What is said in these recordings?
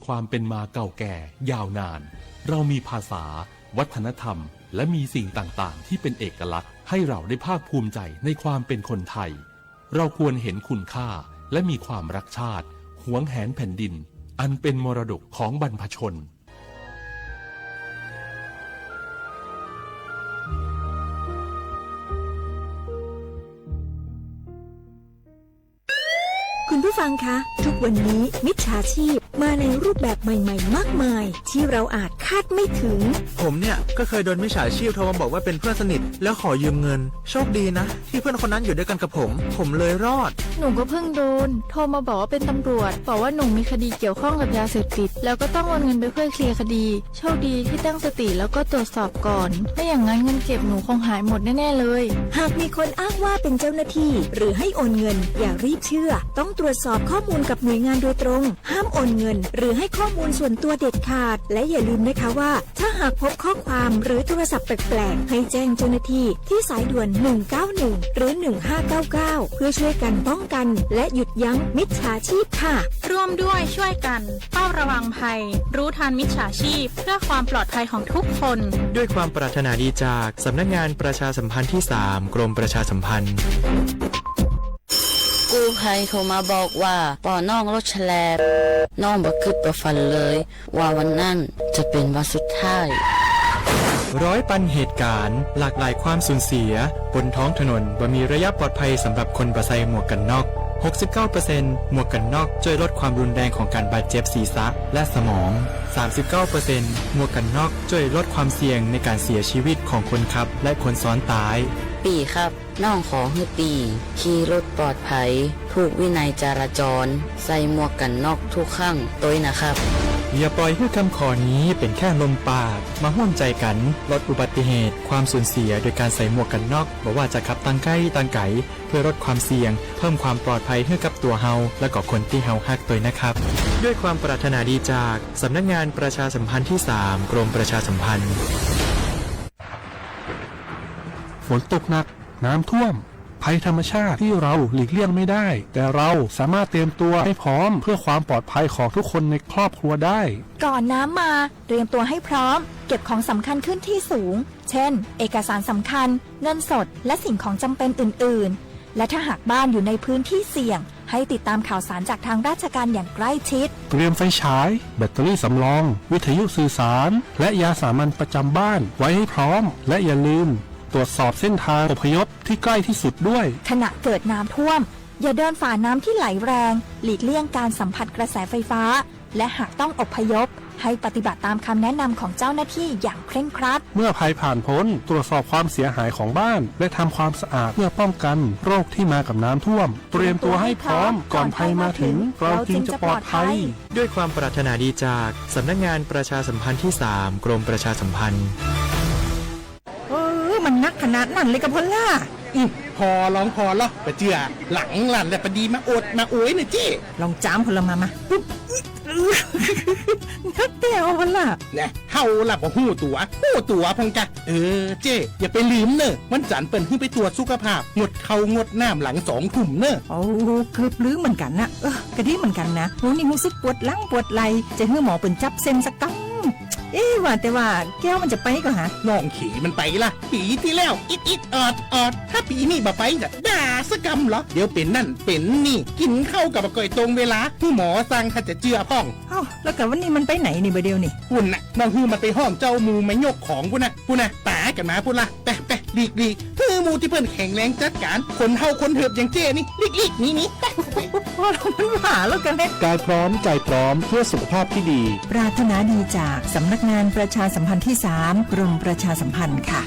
ความเป็นมาเก่าแก่ยาวนาน เรามีภาษา วัฒนธรรม และมีสิ่งต่างๆ ที่เป็นเอกลักษณ์ ให้เราได้ภาคภูมิใจในความเป็นคนไทย เราควรเห็นคุณค่า และมีความรักชาติ หวงแหนแผ่นดิน อันเป็นมรดกของบรรพชน คุณผู้ฟังคะ ทุกวันนี้มิจฉาชีพมาในรูปแบบใหม่ๆ มากมาย ที่เราอาจคาดไม่ถึง ผมเนี่ยก็เคยโดนมิจฉาชีพโทรมาบอกว่าเป็นเพื่อนสนิทแล้วขอยืมเงิน โชคดีนะที่เพื่อนคนนั้นอยู่ด้วยกันกับผม ผมเลยรอด หนูก็เพิ่งโดน โทรมาบอกว่าเป็นตำรวจ บอกว่าหนูมีคดีเกี่ยวข้องกับยาเสพติด แล้วก็ต้องโอนเงินไปเพื่อเคลียร์คดี โชคดีที่ตั้งสติแล้วก็ตรวจสอบก่อน ไม่อย่างนั้นเงินเก็บหนูคงหายหมดแน่ๆเลย หากมีคนอ้างว่าเป็นเจ้าหน้าที่ หรือให้โอนเงิน อย่ารีบเชื่อ ต้องตรวจสอบข้อมูลกับหน่วยงานโดยตรง ห้ามโอนเงิน หรือให้ข้อมูลส่วนตัวเด็ดขาด และอย่าลืมนะคะว่า ถ้าหากพบข้อความหรือโทรศัพท์แปลกๆ ให้แจ้งเจ้าหน้าที่ที่สายด่วน หนึ่งเก้าหนึ่ง หรือ หนึ่งห้าเก้าเก้า เพื่อช่วยกันป้องกัน และหยุดยั้งมิจฉาชีพค่ะ ร่วมด้วยช่วยกัน เฝ้าระวังภัย รู้ทันมิจฉาชีพ เพื่อความปลอดภัยของทุกคน ด้วยความปรารถนาดีจากสำนักงานประชาสัมพันธ์ที่สาม กรมประชาสัมพันธ์ กู้ภัยโทรมาบอกว่า ปอน้องรถแฉลบ น้องบ่คิดบ่ฝันเลย ว่าวันนั้นจะเป็นวันสุดท้าย ร้อยปันเหตุการณ์ หลากหลายความสูญเสีย บนท้องถนนบ่มีระยะปลอดภัยสำหรับคนบ่ใส่หมวกกันน็อก หกสิบเก้าเปอร์เซ็นต์ หมวกกันน็อกช่วยลดความรุนแรงของการบาดเจ็บศีรษะและสมอง สามสิบเก้าเปอร์เซ็นต์ หมวกกันน็อกช่วยลดความเสี่ยงในการเสียชีวิตของคนขับและคนซ้อนท้าย ปี่ครับ น้องขอหื้อปี่ ขี่รถปลอดภัย ผูกวินัยจราจร ใส่หมวกกันน็อกทุกครั้ง ตวยนะครับ อย่าปล่อยให้คำขอนี้เป็นแค่ลมปาก มาร่วมใจกันลดอุบัติเหตุ ความสูญเสียโดยการใส่หมวกกันน็อก บ่ว่าจะขับตังใก้ตังไก๋ เพื่อลดความเสี่ยง เพิ่มความปลอดภัยให้กับตัวเฮา และก็คนที่เฮาฮักตวยนะครับ ด้วยความปรารถนาดีจากสำนักงานประชาสัมพันธ์ที่สาม กรมประชาสัมพันธ์ ฝนตกหนัก น้ำท่วม ภัยธรรมชาติที่เราหลีกเลี่ยงไม่ได้ แต่เราสามารถเตรียมตัวให้พร้อมเพื่อความปลอดภัยของทุกคนในครอบครัวได้ ก่อนน้ำมา เตรียมตัวให้พร้อม เก็บของสำคัญขึ้นที่สูง เช่น เอกสารสำคัญ เงินสด และสิ่งของจำเป็นอื่นๆ และถ้าหากบ้านอยู่ในพื้นที่เสี่ยง ให้ติดตามข่าวสารจากทางราชการอย่างใกล้ชิด เตรียมไฟฉาย แบตเตอรี่สำรอง วิทยุสื่อสาร และยาสามัญประจำบ้านไว้ให้พร้อม และอย่าลืมตรวจสอบเส้นทางอพยพที่ใกล้ที่สุดด้วย ขณะเกิดน้ำท่วม อย่าเดินฝ่าน้ำที่ไหลแรง หลีกเลี่ยงการสัมผัสกระแสไฟฟ้า และหากต้องอพยพ ให้ปฏิบัติตามคำแนะนำของเจ้าหน้าที่อย่างเคร่งครัด เมื่อภัยผ่านพ้น ตรวจสอบความเสียหายของบ้าน และทำความสะอาดเพื่อป้องกันโรคที่มากับน้ำท่วม เตรียมตัวให้พร้อม ก่อนภัยมาถึง เราจึงจะปลอดภัย ด้วยความปรารถนาดีจากสำนักงานประชาสัมพันธ์ที่สาม กรมประชาสัมพันธ์ เออ มันนักขนาดนั้นเลยกะพอลล่า อืม พอลองพอลอ ปะเจือ หลังหลั่นและปะดีมาโอดมาโอยเน่อเจ้ ลองจามพอลมามา ปุ๊บ นักแก้วพอลล่า แน่ เฮาล่ะบ่ฮู้ตั๋ว ฮู้ตั๋วพองกะ เออ เจ้ อย่าไปลืมเน่อ วันจันทร์เปิ้นหื้อไปตรวจสุขภาพ งดข้าวงดน้ำหลังสองทุ่มเน่อ โอ้ เกือบลืมเหมือนกันนะ เออ กะดีเหมือนกันนะ โห นี่ฮู้สึกปวดหลังปวดไหล่ จะหื้อหมอเปิ้นจับเส้นสักกำ เอ๊ะ ว่าแต่ว่าแก้วมันจะไปก่อหา น้องเขมันไปล่ะ ปีที่แล้ว อิดอิดออดออด ถ้าปีนี้บ่ไปจะด่าสักกำเหรอ เดี๋ยวเป็นนั่นเป็นนี่ กินข้าวกับบ่ก่อยตรงเวลา หื้อหมอสั่งถ้าจะเจือพ่อง เอ้า แล้วกะวันนี้มันไปไหนนี่บ่าเดียวนี่ ปุ้นน่ะ น้องหื้อมันไปห้องเจ้าหมู่มายกของปุ้นน่ะ ปุ้นน่ะ ตายกันมาปุ้นล่ะ ไปไปหลีกหลีก หื้อหมู่ที่เปิ้นแข็งแรงจัดการ คนเฒ่าคนเถิบอย่างเจ้นี่ หลีกหลีกหนีหนี ไปไป พอแล้วมันหมาแล้วกันเนี่ย กายพร้อมใจพร้อมเพื่อสุขภาพที่ดี ปรารถนาดีจากสำนักงานประชาสัมพันธ์ที่สาม กรมประชาสัมพันธ์ค่ะ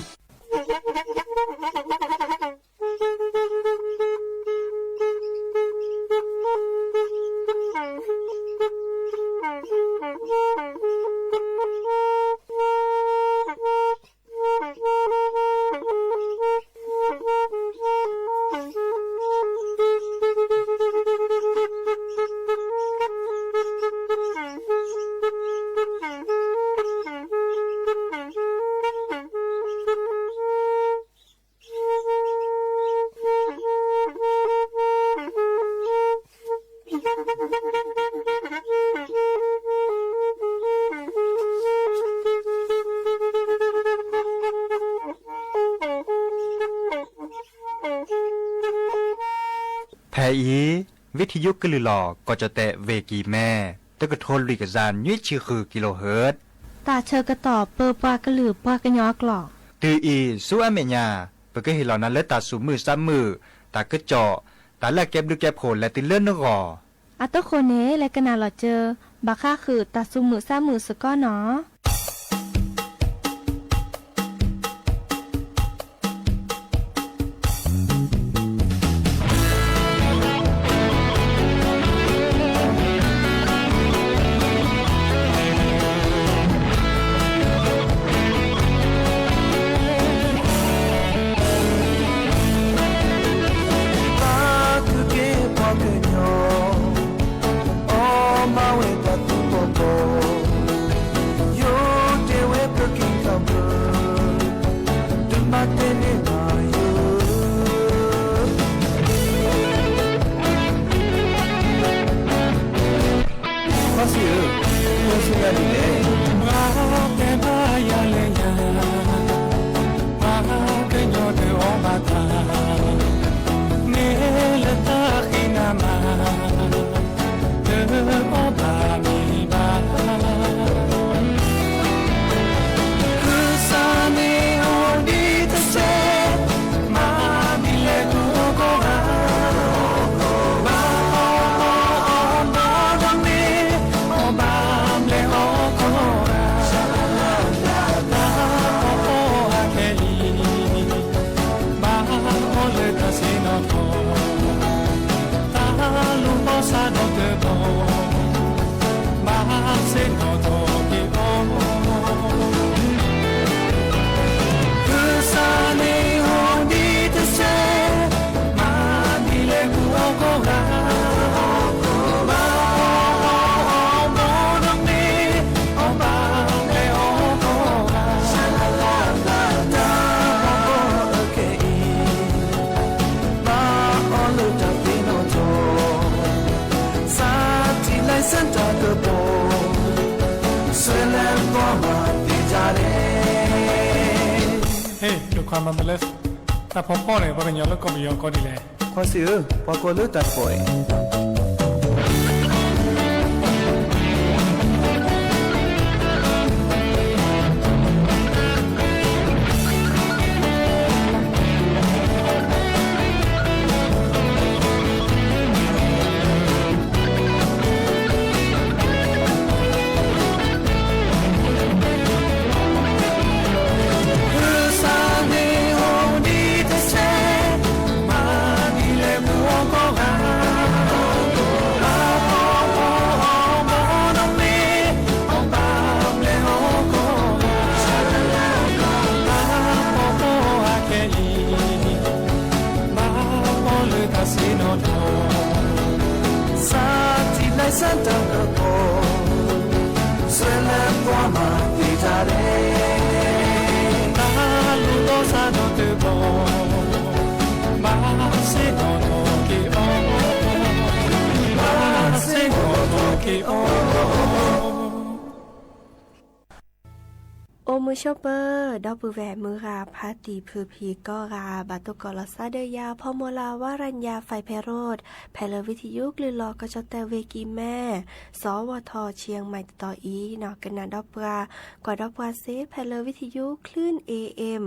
အံၤ ဝံထံယိကလုာ်လီၤ ကီၢ်ကၠီၣ်တဲၣ် ဝ့ၢ်ကံၤမဲ တကထိလွံၢ်ကယၤနွံဆံဃု kilohertz တၢ်ဆၢကတီၢ်ပၢပှၤကလုာ်ပှၤကညီအကျိာ် တုၤအံၤဆူအမဲာ်ညါ ပကဟ့ၣ်လီၤနၤလၢတၢ်သူၣ်မုာ်သးမုာ် တၢ်ကစီၣ် တၢ်လၢအကဲဘျုးကဲဖှိၣ်လဲၤတုၤလၢနဂီၢ် အတဃိန့ၣ် လဲၤကနၣ်လီၤစၢၤ ဘၣ်ဃးဃုာ်တၢ်သူၣ်မုာ်သးမုာ်စ့ၢ်ကီးနီၤ. ပှၤကက့ၤပှၤကညီ အီၣ်မၤဝဲတၢ်သူၣ်ပီၢ်ပီၢ်, ယိၤတဲဝဲပက့ၤကီၢ်ပူၤ, တမၤတဲန့ၢ်ဘၣ်ယိၤ. ပှၤစံးဧၢ, ပှၤစံးယၤဒ်လဲၣ်. ပှၤတဲဘၣ်ယၤလၢညါ, ပှၤကညီတအီၣ်ဘၣ်တၢ်, မ့ၢ်လၢတၢ်ဃံနၤမး တအီၣ်ဘၣ်မ့ၤဘၣ်. ကစၢ်န့ၣ်အိၣ်ဒံးတစဲး, မၤဒ်လဲၣ်ကအိၣ်ကိးဂၤ, ဘၣ်အီၣ်အီၣ်အီၣ်ဘီဒီးမ့ၤ, အီၣ်ဘၣ်ဘျဲးအီၣ်ကိးဂၤ, တၢ်အီၣ်အီၣ်အခဲအံၤ ဘၣ်အီၣ်လၢတၢ်ဆ့ၣ်နီၤထီၣ်, တၢ်လူၤဘီၣ်စးဒီးတဘီ, ဘၣ်ဆ့ၣ်နီၤထီၣ်က့ၤအီၤ. ကစၢ်န့ၣ်အိၣ်ဒံးတစဲး, မၤဒ်လဲၣ်ကအိၣ်ကိးဂၤ, ဘၣ်အီၣ်အီၣ်အီၣ်ဘီဒီးမ့ၤ, အီၣ်ဘၣ်ဘျဲးအီၣ်ကိးဂၤ, တၢ်အီၣ်အီၣ်အခဲအံၤ ဘၣ်အီၣ်လၢတၢ်သ့ၣ်နီၣ်ထီၣ်, စးထီၣ်လၢစၢၣ်တၢ်ကပီၤ, ဆွဲလၢပှၤမၤသ့တၢ်လဲၣ်. Hey, the choir member, တၢ်ဖီဖီန့ၣ် ပှၤကညီလၢကီၢ်ပယီၤကိးဒ်လဲၣ်. ခွါစံးဧၢ, ပှၤကိးလၢတၢ်ကပီၤအံၤ ကစၢ်န့ၣ်အိၣ်ဒံးတစဲး, မၤဒ်လဲၣ်ကအိၣ်ကိးဂၤ, ဘၣ်အီၣ်အီၣ်အီၣ်ဘီဒီးမ့ၤ, အီၣ်ဘၣ်ဘျဲးအီၣ်ကိးဂၤ, တၢ်အီၣ်အီၣ်အခဲအံၤ ဘၣ်အီၣ်လၢတၢ်ဆ့ၣ်နီၤထီၣ်, စးထီၣ်လၢစၢၣ်တၢ်ကပီၤ, ဆွဲလၢပှၤမၤသ့တၢ်လဲၣ်. တၢ်လူၤဘီၣ်စးဒီးတဘီ, ဘၣ်ဆ့ၣ်နီၤထီၣ်က့ၤအီၤ, ဘၣ်ဆ့ၣ်နီၤထီၣ်က့ၤအီၤ. အိၣ်မုာ်ဆိးပၢၤ ဒီပုၢ်ဝဲၢ်မုၢ်ဂၤဖါတံၢ်ဖုဖံကိးဂၤ ဘၣ်တိၢ်ကီးလီၤသးဒီးယၤ ဖီမိၢ်လၢ်ဝါရညါ ဖဲဖဲရိၣ် ဖဲလၢဝံထံယိကလုာ်လီၤ ကီၢ်ကၠီၣ်တဲၣ်ဝ့ၢ်ကံၤမဲ စီၤဝီၤထီၣ် ဆံၣ်မဲၣ်တတီၤအံၤနီၤ ကနၣ်ဒီးပှၤ ကွၢ်ဒီးပှၤစ့ၢ် ဖဲလၢဝံထံယိ คลื่น เอ เอ็ม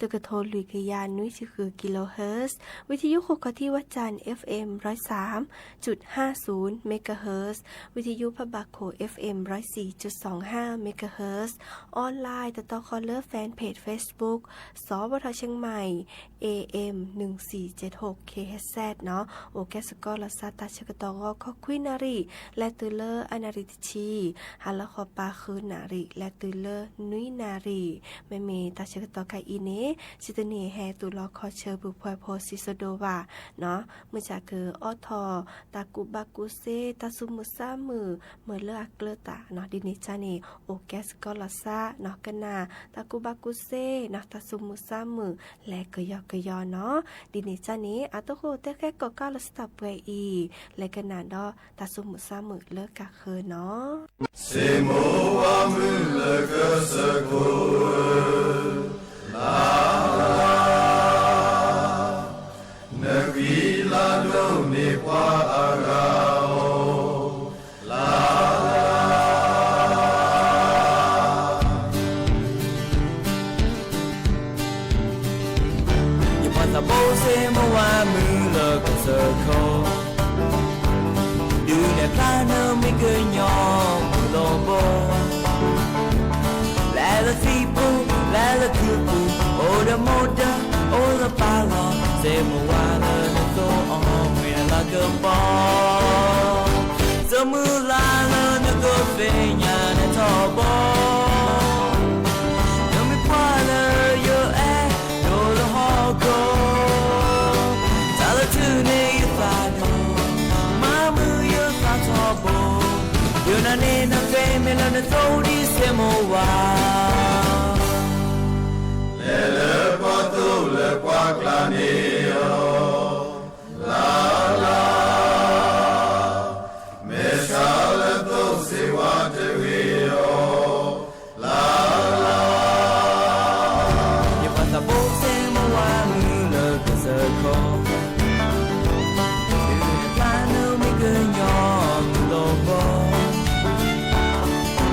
တကထိလွံၢ်ကယၤနွံဆံဃု kilohertz, ဝံထံယိ ဃိးခီၣ်ထံးဝဲတၢ် FM ร้อยสามจุดห้าศูนย์ megahertz, ဝံထံယိ พระบาทโข FM ร้อยสี่จุดสองห้า megahertz, online တတီၤဃီလၢ fan page Facebook စီၤဝီၤထီၣ် เชียงใหม่ AM หนึ่งสี่เจ็ดหก KHZ နီၤ အိၣ်ကဲစ့ၢ်ကီးလီၤသး တၢ်ဆၢကတီၢ်ဂီၤခီခွံနၣ်ရံၣ် လဲၤတုၤလၢအနၣ်ရံၣ်တဆံ, ဟါလီၤဃီပၤဃုနၣ်ရံၣ် လဲၤတုၤလၢနွံနၣ်ရံၣ်, မ့မ့ၢ်တၢ်ဆၢကတီၢ်ခဲအံၤန့ၣ် စံးတန့ၢ်ဟဲတူၢ်လီၤခီဆၢ ပုၢ်ဖှဲးဖိ စံးစိၤဒိၣ်ဘၣ်နီၤ မုၢ်ဆါကအိးထီၣ် တၢ်ကူၣ်ဘၣ်ကူၣ်သ့ တၢ်သူၣ်မုာ်သးမုာ် မ့ၢ်လၢအကျၢၤတၢ်နီၤ ဒ်န့ၣ်ကန့ၣ် အိၣ်ကဲစ့ၢ်ကီးလီၤသးနီၤ ကနၣ် တၢ်ကူၣ်ဘၣ်ကူၣ်သ့နီၤ တၢ်သူၣ်မုာ်သးမုာ် လဲၤကယီကယီနီၤ ဒ်န့ၣ်ကန့ၣ် အတၢ်ဃိတဲဃဲကိးကးလီၤသးတၢ်ပှဲၤအံၤ လဲၤကနၣ်ဒီးတၢ်သူၣ်မုာ်သးမုာ်လၢကဃၢၤနီၤ စ့မိၢ်ဝၤမုၣ်လၢကစၢၢ်ခိၣ်ဧၢ, လၢ်လၢ်, နဃံလၤဒိၣ်န့ၢ်ပှၤ လၢခုပူၤ အိၣ်ဒီးမိၢ်ဒီး အိၣ်လၢပၢ်လီၤ, စဲမိၢ်ဝါလၢနသိအီၤ မ့ၢ်နလၤကပီၤ, စမုၢ်လၢ်လၢနကသ့ၣ်ညါနထီဘိ, နမ့ၢ်ပှၤလၢယအဲၣ်ဒိးလၢဟီၣ်ခိၣ်, တၢ်လၢထုးန့ၢ်ယသးဒီး မၤမုာ်ယသးထီဘိ, ယနာ်န့ၢ်နသ့မ့ၢ်လၢနသိဒံးစဲမိၢ်ဝါ. လဲၤလၢပှၤသိၣ်လၢပှၤကျါန့ၣ်အီၤ, လၢ်လၢ်, မဲာ်ဆှးလၢသိစ့ဝါတဂ့ၤအီၤ, လၢ်လၢ်, ယပှၤသးဘိစဲမိၢ်ဝါမုၢ်လၢကစၢၢ်ခီ, တုၤနဖျါနမ့ၢ်ကညီမုၢ်လီၤဘီ,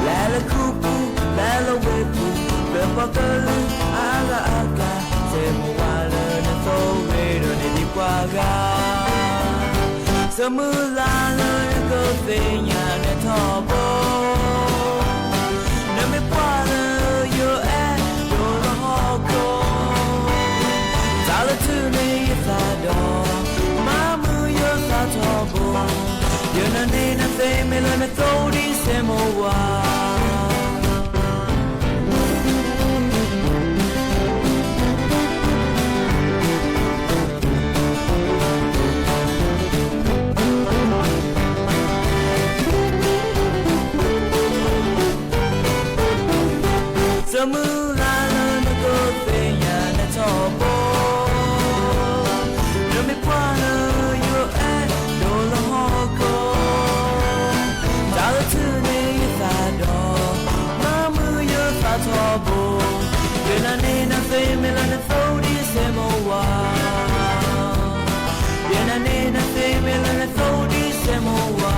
လဲၤလၢခုပူၤ လဲၤလၢဝ့ၢ်ပူၤ လၢပှၤကလုာ်အါဂၤအကျါ, စဲမိၢ်ဝါလၢနသိဂ့ၤဒီးန့ၢ်ဒံးပှၤဂၤ, စမုၢ်လၢ်လၢနကသ့ၣ်ညါနထီဘိ, နမ့ၢ်ပှၤလၢယအဲၣ်ဒိးလၢဟီၣ်ခိၣ်, တၢ်လၢထုးန့ၢ်ယသးဒီး မၤမုာ်ယသးထီဘိ, ယနာ်န့ၢ်နသ့မ့ၢ်လၢနသိဒံးစဲမိၢ်ဝါ. စမုၢ်လၢ်လၢနကသ့ၣ်ညါနထီဘိ, နမ့ၢ်ပှၤလၢယအဲၣ်ဒိးလၢဟီၣ်ခိၣ်, တၢ်လၢထုးန့ၢ်ယသးဒီး မၤမုာ်ယသးထီဘိ, ယနာ်န့ၢ်နသ့မ့ၢ်လၢနသိဒံးစဲမိၢ်ဝါ, ယနာ်န့ၢ်နသ့မ့ၢ်လၢနသိဒံးစဲမိၢ်ဝါ.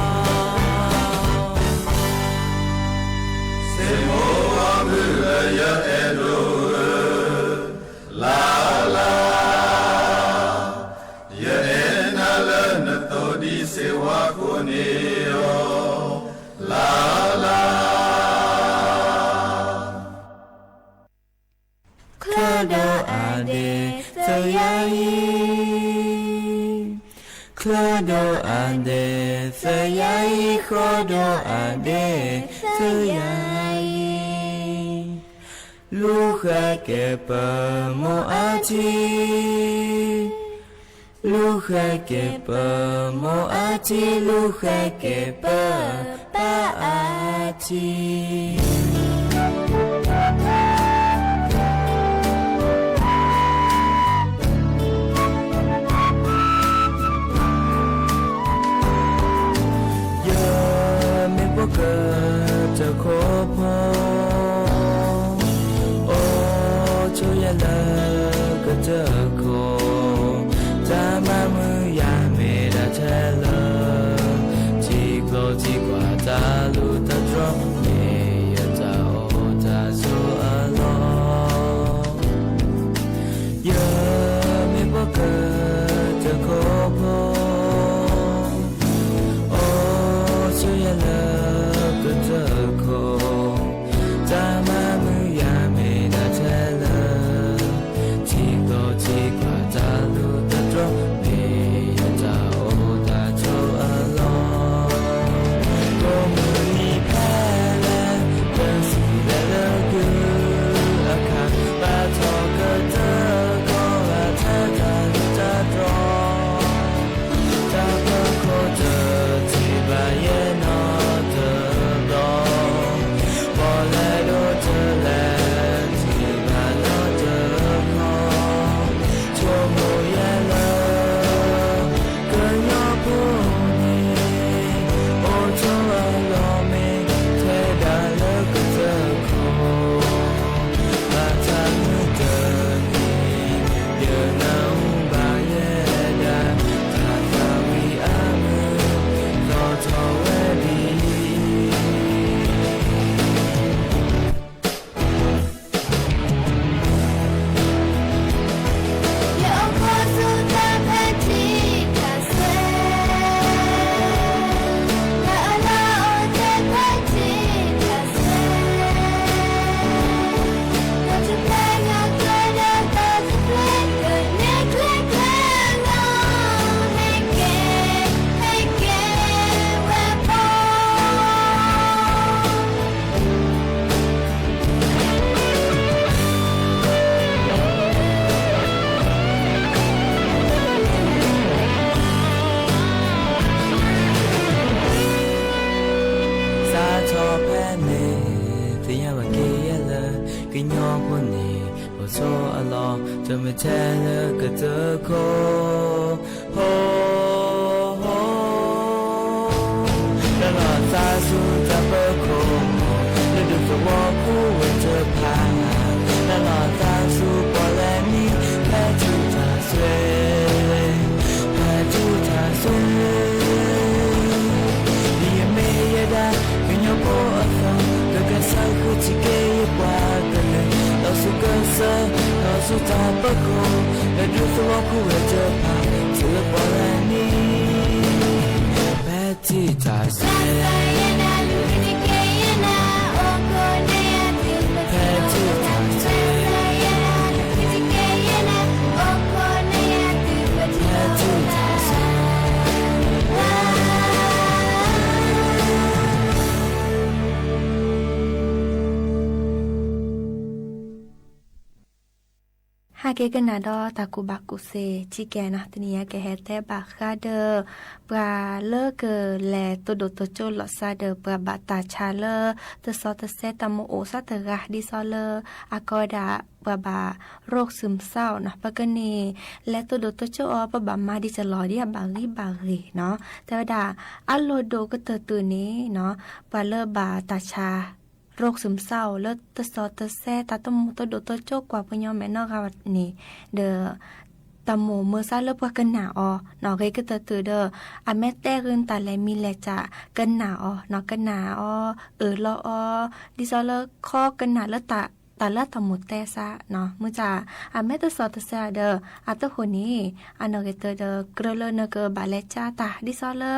စ့မိၢ်ဝါမုၢ်လၢယအဲၣ်ဒိးဧၢ, လၢ်လၢ်, ယအဲၣ်နၤလၢနသိဒံးစ့ဝါကိးန့ၢ်အီၤ, လၢ်လၢ်. ချၢဒီးအဒဲးသယါအံၤ, ချၢဒီးအဒဲးသယါအံၤ, ဃီဒီးအဒဲးသယါအံၤ, လူၤဃဲက့ၤပမိၢ်အထံ, လူၤဃဲက့ၤပမိၢ်အထံ, လူၤဃဲက့ၤပပၢ်အထံ. ယမ့ၢ်ပှၤကတၢၢ်ခိၣ်ဖိ, အိၣ်ဆိးယၤလၢကတၢၢ်ခိၣ်, တၢ်မၤမုာ်ယၤမ့ၢ်ဒၣ်ထဲလၢ ထံကျိထံကွၢ်တၢ်လူၤတၢ်တြီ, မ့ၢ်ယတၢ်အိၣ်တၢ်ဆိးအလီၢ်. ယမ့ၢ်ပှၤကတၢၢ်ခိၣ်ဖိ, အိၣ်ဆိးယၤလၢကတၢၢ်ခိၣ်, တၢ်မၤမုာ်ယၤမ့ၢ်ဒၣ်ထဲလၢ ထံကျိထံကွၢ် သ့ၣ်ညါဘၣ်က့ၤယဲလၢ ကညီဖိန့ၣ် အိၣ်ဆိးအလီၢ် တမ့ၢ်ထဲလၢကတၢၢ်ခိၣ် တၢ်လီၤသးဆူတၢ်ပၢၤခိၣ် လၢဒူသဝီဖိဝဲတဖၣ် တၢ်လီၤသးဆူပီၣ်လဲၣ်နံၤ ဖဲထူၣ်တၢ်စွဲ ဖဲထူၣ်တၢ်စွဲ ဒ်ယမ့ၢ်ယဲဒၣ် ကညီဖိအသီ ကကစၢ်ဃုထံၣ်က့ၤယပှၤကလုာ် လီၤဆူကစၢၢ် လီၤဆူတၢ်ပၢၤခိၣ် လၢဒူသဝီဖိဝဲတဖၣ် ထူၣ်လၢပီၣ်လဲၣ်နံၤ ဖဲထူၣ်တၢ်စွဲ ဖဲထူၣ်တၢ်စွဲ ဖဲထူၣ်တၢ်စွဲ ဟဲက့ၤကနၣ်ဒီးတၢ်ကူၣ်ဘၣ်ကူၣ်သ့ ကံကဲနီၤ တနံၤအံၤကဟဲတဲဘၣ်ဃးဒီး ပှၤလၢကလဲၤတိၢ်ဒိၣ်တိၢ်ကၠိလီၤစၢ်ဒီး ပှၤဘၣ်တၢ်ဆါလၢ တစီတစဲတၢ်မူအိၣ်စၢ်တဂၤ ဒ်သိးလၢအကိးဒၣ် ပှၤဘၣ် ရိၣ်စူၣ်မစၢ်အိၣ်နီၤ ပကန့ၣ် လဲၤတိၢ်ဒိၣ်တိၢ်ကၠိအီၤ ပဘၣ်မၤဒ်ကလီၤဒ်အဘၣ်ဂံၢ်ဘၣ်ဂ့ၤနီၤ တဲဝဲဒၣ် အလီၢ်ဒိၣ်ကတၢၢ်တုၤန့ၣ်နီၤ ပှၤလၢဘၣ်တၢ်ဆါ ရိၣ်စူၣ်မစၢ်အိၣ်လၢတစီတစဲ တၢ်တမူတိၢ်ဒိၣ်တိၢ်ကၠိကွၢ်ပှၤညီမဲာ်နီၢ်ဂၤန့ၣ် ဒီး တၢ်မူမုာ်စၢ်လၢပှၤကနၣ်အီၤနီၤ ဂ့ၤကတၢၢ်တုၤဒီး အမ့ၢ်တဲဂ့ၤတၢ်လဲၤမံၤလဲၤစၢ် ကနၣ်အီၤနီၤ ကနၣ်အီၤ အၢၣ်လီၤအီၤ ဒ်သိးလၢခီကနၣ်လၢ တၢ်လၢတၢ်မူတဲစၢ်နီၤ မုၢ်စၢ် အမ့ၢ်တစီတစဲဒီး အတဟိၣ်န့ၣ် အနီၢ်ဂ့ၤတၢၢ်ဒီး ကြၢးလၢနကဘၣ်လဲၤကၢ်တၢ် ဒ်သိးလၢ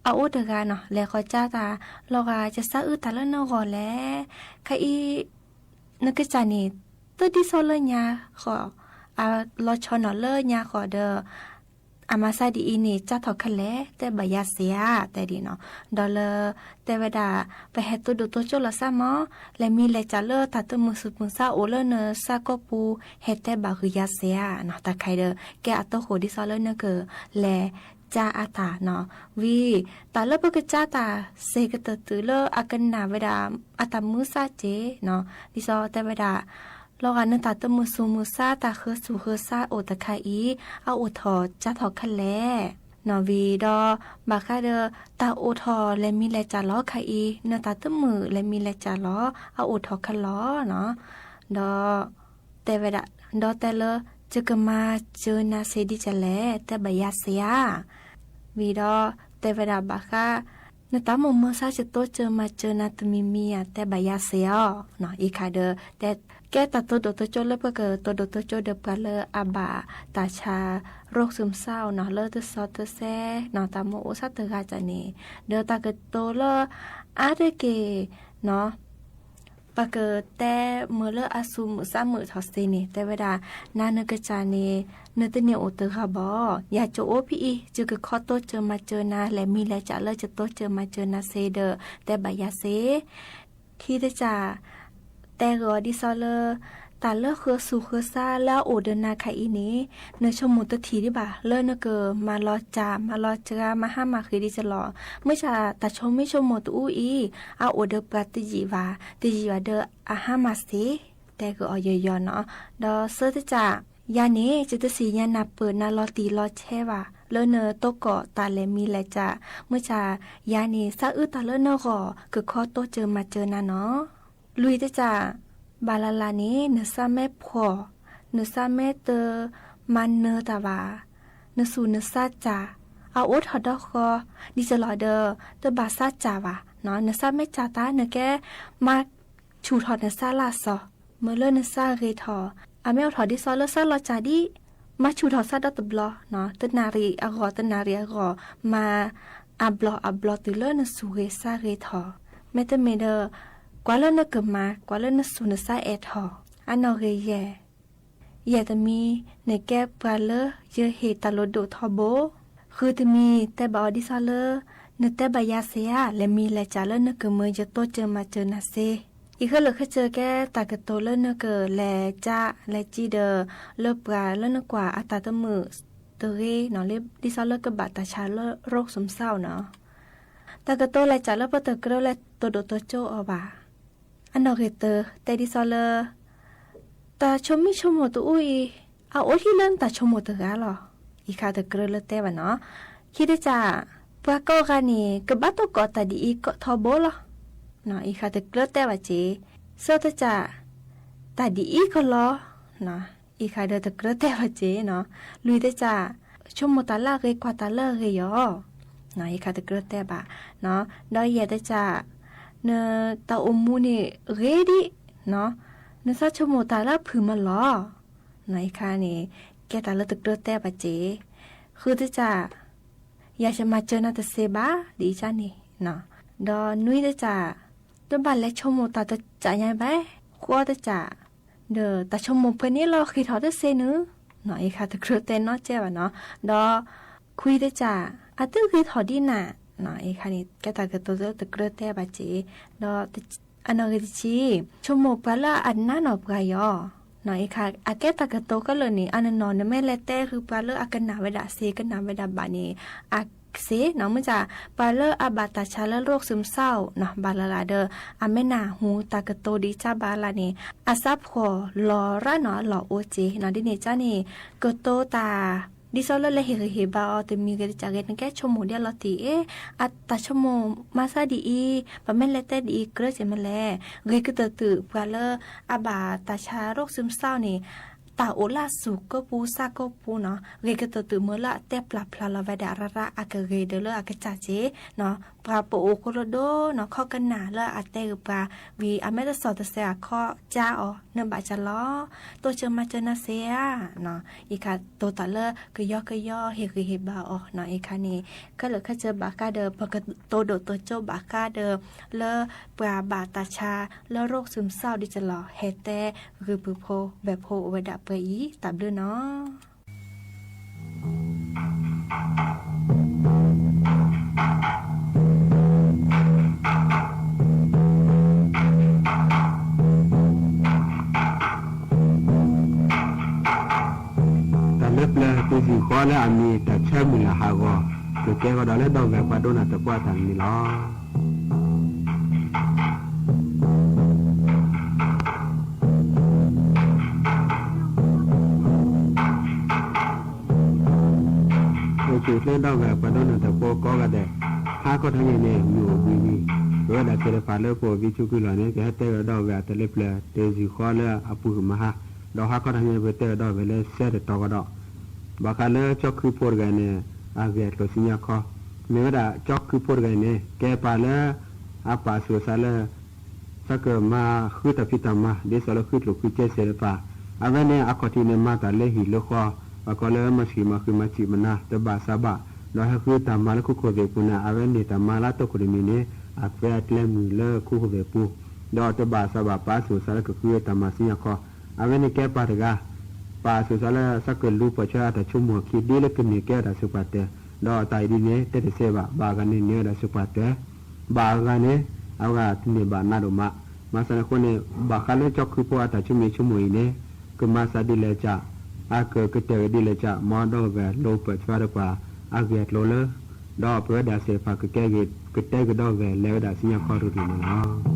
အအိၣ်တဂၤနီၤ လဲၤဃီၤကၢ်တၢ် လီၤဂာ် ယစၢ်အုၣ်တၢ်လၢနဂီၢ်လဲၣ် ခဲအံၤ နကစၢ်န့ၣ် တဒ်သိးလၢညါဃီၤ အလီၤဆီနီၤလၢညါဃီၤဒီး အမၤစၢ်ဒ်အံၤန့ၣ် ကၢ်ထီၣ်ခဲလၢာ် တဲဘၣ်ယၤစ့ဧါ တဲဒ်နီၤ ဒီးလၢ တဲဝဲဒၣ် ပဟဲတိၢ်ဒိၣ်တိၢ်ကၠိလီၤစၢ်မး လဲၤမံၤလဲၤစၢ်လၢတၢ်တမုာ်သူၣ်မုာ်သးအိၣ်လၢနစၢ်ကီၢ်ပူၤ ဟဲတဲဘၣ်ဂ့ၤယၤစ့ဧါနီၤ တၢ်ခဲအံၤဒီး ကဲအတဟိၣ်ဒ်သိးလၢနက လဲၤကၢ်အတၢ်နီၤ ဝံၤ တၢ်လၢပကကၢ်တၢ်စ့ၢ်ကတၢၢ်တုၤလၢအကနၣ်ဝဲဒၣ် အတၢ်မုာ်စၢ်စ့ၢ်နီၤ ဒ်သိးတဲဝဲဒၣ် လီၤဂာ်နတၢ်တမုာ်သူၣ်မုာ်သး တၢ်ဃၢၤသူၣ်ဃၢၤသးအိၣ်တခါအံၤ အအိၣ်ထီၣ်ကၢ်ထီၣ်ခဲလၢာ်နီၤ ဝံၤဒီး ဘၣ်ဃးဒီး တၢ်အိၣ်ထီၣ်လဲၤမံၤလဲၤစၢ်လီၤခါအံၤ နတၢ်တမုာ်လဲၤမံၤလဲၤစၢ်လီၤ အအိၣ်ထီၣ်ခဲလၢာ်နီၤ ဒီး တဲဝဲဒၣ် ဒီးတဲလၢ ယကမၤစၢၤနၤစ့ၢ်ဒ်ကလဲၣ် တဲဘၣ်ယၤစ့ဧါ ဝံၤဒီး တဲဝဲဒၣ်ဘၣ်ဃး နတၢ်မိၣ်မုာ်စၢ် ယတိစၢၤမၤစၢၤနၤတမံၤမံၤဧါ တဲဘၣ်ယၤစ့အီၤနီၤ အံၤခါဒီး တဲ ကဲတၢ်တိၢ်ဒိၣ်တိၢ်ကၠိလၢပကတိၢ်ဒိၣ်တိၢ်ကၠိဒီးပှၤလၢအဘၣ်တၢ်ဆါ ရိၣ်စူၣ်မစၢ်အိၣ်နီၤ လၢတစီတစဲနီၤ တၢ်မူအိၣ်စၢ်တဂၤန့ၣ် ဒီးတၢ်ကတိၤလၢ အါတက့ၢ်နီၤ ပကတဲမုာ်လၢအစူၣ်မုာ်စၢ်မုာ်ထီၣ်စ့န့ၣ် တဲဝဲဒၣ် နၤနကစၢ်န့ၣ် နတန့ၢ်အိၣ်တဂၤဘၣ် ယၤကအိၣ်ဖဲအံၤ ယကခီတိစၢၤမၤစၢၤနၤ လဲၤမံၤလဲၤစၢ်လၢယတိစၢၤမၤစၢၤနၤစ့ဒီး တဲဘၣ်ယၤစ့ ခံတစၢ် တဲဂ့ၤအီၤဒ်သိးလၢ တၢ်လၢဃၢၤသူၣ်ဃၢၤသးလၢအအိၣ်ဒီးနၤခါအံၤန့ၣ် နဆိကမိၣ်တထံၣ်ဒံးဘၣ် လၢနကမၤလီၤစၢ် မၤလီၤစှၤ မၤဟါမၢ်ဃ့ဒ်ကလီၤ မုၢ်ဆါ တၢ်ဆိမိၣ်ဆိကမိၣ်တအူအံၤ အအိၣ်ဒီးပှၤတယံာ်ဘၣ် တယံာ်ဘၣ်ဒီးအဟါမၢ်စ့ တဲဂ့ၤအီၤယီၤယီၤနီၤ ဒီးသၢတစၢ် ယၤန့ၣ် ယတသ့ၣ်ညါနၢ်ပၢၢ်နၤလီၤတံၢ်လီၤဆဲးဘၣ် လၢနတိကီၢ်တၢ်လဲၤမံၤလဲၤစၢ် မုၢ်ဆါ ယၤန့ၣ် စၢ်အုၣ်တၢ်လၢနဂီၢ် ကခီတိစၢၤမၤစၢၤနၤနီၤ လွံၢ်တစၢ် ဘၣ်လၢ်လၢ်န့ၣ် နသးမဲဖှီၣ် နသးမဲတမၤနၢၤတၢ်ဘၣ် နသူၣ်နသးစၢ် အအိၣ်ထီၣ်ဒီဃီ ဒ်ကလီၤဒီး တဘၣ်သးစၢ်ဘၣ် နသးမဲစၢ်တၢ် နကဲမၤဆူၣ်ထီၣ်နသးလၢအစီၤ မ့ၢ်လၢနသးဂ့ၤထီၣ် အမ့ၢ်အိၣ်ထီၣ်ဒ်သိးလၢသးလီၤစၢ်ဒံး မၤဆူၣ်ထီၣ်သးဒီတဘျီ တနၣ်ရံၣ်အဂီၢ် တနၣ်ရံၣ်အဂီၢ် မၤအဘျီအဘျီတုၤလၢနသူၣ်ဂ့ၤသးဂ့ၤထီၣ် မ့တမ့ၢ်ဒီး ကွၢ်လၢနကမၤ ကွၢ်လၢနသူၣ်နသးအဲၣ်ထီၣ် အနီၢ်ဂ့ၤယဲၢ် ယဲၢ်တမံၤ နကဲပှၤလၢယဟ့ၣ်တၢ်လိၣ်ဒိၣ်ထီဘိ ဃုတမံၤ တဲဘၣ်အီၤဒ်သိးလၢ နတဲဘၣ်ယၤစ့ဧါ လဲၤမံၤလဲၤစၢ်လၢနကမၢယတိစၢၤမၤစၢၤနၤစ့ အံၤဃၢလၢာ်ဃဲစၢၤကဲ တၢ်ကတိၤလၢနကလဲၤကၢ်လဲၤကံဒီး လၢပှၤလၢနကွၢ်အတၢ်တမုာ်တဂ့ၤနီၤ ဒ်သိးလၢကဘၣ်တၢ်ဆါလၢရိၣ်စူၣ်မစၢ်အိၣ်နီၤ တၢ်ကတိၤလဲၤစၢ်လၢပတကြၢးလဲၤတိၢ်ဒိၣ်တိၢ်ကၠိအီၤဘၣ် အနီၣ်ဂံၢ်တၢ တဲဒ်သိးလၢ တၢ်ဆိမိၣ်ဆိကမိၣ်တအိၣ်အံၤ အအိၣ်လံလၢနတၢ်ဆိကမိၣ်တဂၤလီၤ. အံၤခါတကြၢးလၢတဲဘၣ်နီၤ. ခံတစၢ်, ပှၤကိးဂၤန့ၣ် ကဘၣ်တိၢ်ကိးတၢ်ဒ်အံၤကိးထီဘိလီၤ. အံၤခါတကြၢးတဲဘၣ်စ့ၢ်. သၢတစၢ်, တၢ်ဒ်အံၤကလီၤ. အံၤခါဒီးတကြၢးတဲဘၣ်စ့ၢ်နီၤ. လွံၢ်တစၢ်, ဆိကမိၣ်တၢ်လၢအဂ့ၤ ကွၢ်တၢ်လၢအဂ့ၤယီၤ. အံၤခါတကြၢးတဲဘၣ်. ဒီးယဲၢ်တစၢ်, နတၢ်အိၣ်မူန့ၣ်ဂ့ၤဒံး, နသးဆိကမိၣ်တၢ်လၢဖုၣ်မးလီၤ. အံၤခါန့ၣ် ကဲတၢ်လၢတကြၢးတဲဘၣ်စ့ၢ်. ဃုတစၢ်, ယၤယမၤစၢၤနၤတသ့ဘၣ် ဒ်အံၤန့ၣ်. ဒီးနွံတစၢ်, တဘၣ်လဲၤဆိကမိၣ်တၢ်တစၢ်ညါဘၣ်. ဃိးတစၢ်, ဒီးတၢ်ဆိကမိၣ်ပှဲၤန့ၣ်လီၤဃ့ၢ်ထီၣ်တသ့နုၤ. အံၤခါတကြၢးတဲနီၤကဲဘၣ်နီၤ. ဒီးခွံတစၢ်, အသုဂ့ၤထီၣ်ဒ်နၤ. အံၤခါန့ၣ် ကဲတၢ်ကတိၤလၢတကြၢးတဲဘၣ်စ့ၢ်. ဒီးအနီၣ်ဂံၢ်တဆံ, ဆိကမိၣ်ပှၤလၢအနးနီၢ်ပှၤယီၤ. အံၤခါ အကဲတၢ်ကတိၤခဲလၢာ်န့ၣ် အနီၢ်နီၢ် နမ့ၢ်လဲၤတဲဃုာ်ပှၤလၢအကနၣ်ဝဲဒၣ်သ့ ကနၣ်ဝဲဒၣ်ဘၣ်န့ၣ် အသ့နီၤ. မ့ၢ်ဒ် ပှၤလၢအဘၣ်တၢ်ဆါလၢ ရိးစူးမုၢ်ဆါအီၤနီၤ ဘၣ်လၢ်လၢ်ဒီး အမဲာ်နၢ်ဟူတၢ်ကတိၤဒ်အံၤဘၣ်လၢ်န့ၣ် အသးဖှီၣ်လီၤရၣ်နီၤ အလီၢ်အိၣ်စ့ၢ်နီၤ. ဒ်န့ၣ်ကန့ၣ် ကတိၤတၢ် ဒ်သိးလၢလဲၤဟ့ၣ်ဂံၢ်ဟ့ၣ်ဘါအီၤတမံၤဂ့ၤတစဲးဂ့ၤ နကဲဆိကမိၣ်ဒ်အလီၤတံၢ်အ့ၣ်, အတၢ်ဆိကမိၣ်မၤသးဒ်အံၤ, ပမ့ၢ်လဲၤတဲဒ်အံၤကြၢးစ့ၢ်မ့ၢ်လဲၣ်. ဂ့ၤကတၢၢ်တုၤပှၤလၢအဘၣ်တၢ်ဆါရိးစူးမုၢ်ဆါအီၤန့ၣ် တၢ်အိၣ်လၢအသူၣ်ကိးပူၤသးကိးပူၤနီၤ, ဂ့ၤကတၢၢ်တုၤမ့ၢ်လၢအတဲပျၢ်ဖျါလီၤဝဲဒၣ်ရၣ်ရၣ် အကဂ့ၤဒၢးလၢအကစၢ်စ့ၢ်နီၤ. ပှၤပအိၣ်ဃိလိာ်ဒိၣ်နီၤ ခီကနၣ်လၢအတဲဂ့ၤပှၤ ဝံၤအမ့ၢ်တသီၣ်တစဲးအခီကၠါအီၤ နဘၣ်စၢ်လီၤ တိစၢၤမၤစၢၤနၤသ့ဧါ. အံၤခါတိၤတၢ်လၢကယီကယီ ဟ့ၣ်ဂံၢ်ဟ့ၣ်ဘါအီၤနီၤ. အံၤခါန့ၣ် ခဲလၢာ်ခဲဆ့ဘၣ်ဃးဒီး ပကတိၤဒိၣ်တိၤကၠိဘၣ်ဃးဒီး လၢပှၤဘၣ်တၢ်ဆါလၢရိးစူးမုၢ်ဆါအီၤဒ်အံၤလီၤ. ဟဲတဲဂုာ်ပုၢ်ဖိဝဲၢ်ဖိအိၣ်ဝဲဒၣ်ပှဲၤအံၤ တၢ်ဘျုးနီၤ. တၢ်လၢပျၢၤတစံၣ်ဃီလၢအမံၤ တၢ်ဆၢမုၢ်လၢ်ဟးဂီၤ ကကဲကဒီးလၢဒီပုၢ်ဝဲၢ်ပှၤဒိကနၣ်တၢ်ဖိအတၢ်မံၤလီၤ. အိၣ်ဆူၣ်အိၣ်ချ့ဒီပုၢ်ဝဲၢ်ပှၤဒိကနၣ်တၢ်ဖိကိးဂၤဒဲး, ဟါခီတနံၤန့ၣ် မုၢ်အိၣ်ဘှံးဝံၤ, ပဝဲဒၣ်သ့ၣ်တဖၣ်လၢပအိၣ်ဘံဆိးကွံာ်လီၤန့ၣ် ကဟဲတဲကဒီးဝဲအတၢ်လၢပျၢၤတစံၣ်ဃီလၢအပူၤမဟါ, ဒီးဟါခီတနံၤန့ၣ် ပကတဲကဒီးဝဲလၢဆၢတတီၤကဒီး ဘၣ်ဃးလၢကၠီခုဖိတဂၤန့ၣ် အဂ့ၢ်အကျိၤစံၣ်ညီၣ်ခီ, မ့ၢ်ဝဲဒၣ်ကၠီခုဖိတဂၤန့ၣ် ကဲပှၤလၢ အပာ်ဆူၣ်အသးလၢ သးကမၤဃုတၢ်ဖံးတၢ်မၤ ဒ်သိးလၢဃုကျိၣ်ဃုစ့သ့ၣ်တဖၣ်, အဝဲန့ၣ်အခီၣ်ထံးန့ၣ် မၤတၢ်လၢဟံၣ်လၢဃီ, ပှၤကိးလၢမၤဆံးမၤဃံးမၤစံးမၤနါ တဘၣ်သးဘၣ်, ဒီးဟဲဃုတၢ်မၤလၢခိခိၣ်သ့ၣ်ပူၤန့ၣ် အဝဲန့ၢ်တၢ်မၤလၢအတီခိၣ်တမံၤန့ၣ် အကွဲးအကျဲမုာ်လၢခိခိၣ်သ့ၣ်ပူၤ, ဒီးတဘၣ်သးဘၣ်ပာ်ဆူၣ်အသးလၢကဃုတၢ်မၤစံၣ်ညီၣ်ခီ, အဝဲန့ၣ်ကဲပှၤတဂၤ ပာ်ဆူၣ်သးလၢသးကလူၤပိာ်ထွဲအတၢ်ဆိကမိၣ်အခံ ဒ်လၢကန့ၢ်ကဲဝဲဒၣ်စူၢ်ပှၤတၢၢ်, ဒီးတၢ်အံၤဒ်န့ၣ် တဲတသ့ဘၣ်, ဘၣ်အဂၤန့ၣ်န့ၢ်ဝဲဒၣ်စူၢ်ပှၤတၢၢ်, ဘၣ်အဂၤန့ၣ် အဝဲတန့ၢ်ဘၣ်နးဒိၣ်မး, မၤသးန့ၣ်အဃိန့ၣ် ဘၣ်ဃးလၢကၠီခုဖိအတၢ်ဆိမိၣ်ဆိကမိၣ်အံၤန့ၣ် ကမၤသးဒ်လဲၣ်စ့ၢ်, အကကတၢၢ်က့ၤဒ်လဲၣ်စ့ၢ်, မ်ဒီပုၢ်ဝဲၢ်လိာ်ပိာ်ထွဲဒီးပှၤအဂ့ၢ်အကျိၤလၢ ဒီးပဝဲဒၣ်သ့ၣ်တဖၣ်ကကဲဂ့ၤ ကတဲကဒီးဝဲလဲၤဝဲဒၣ်စံၣ်ညီၣ်ခီတရူၢ်န့ၣ်လီၤ.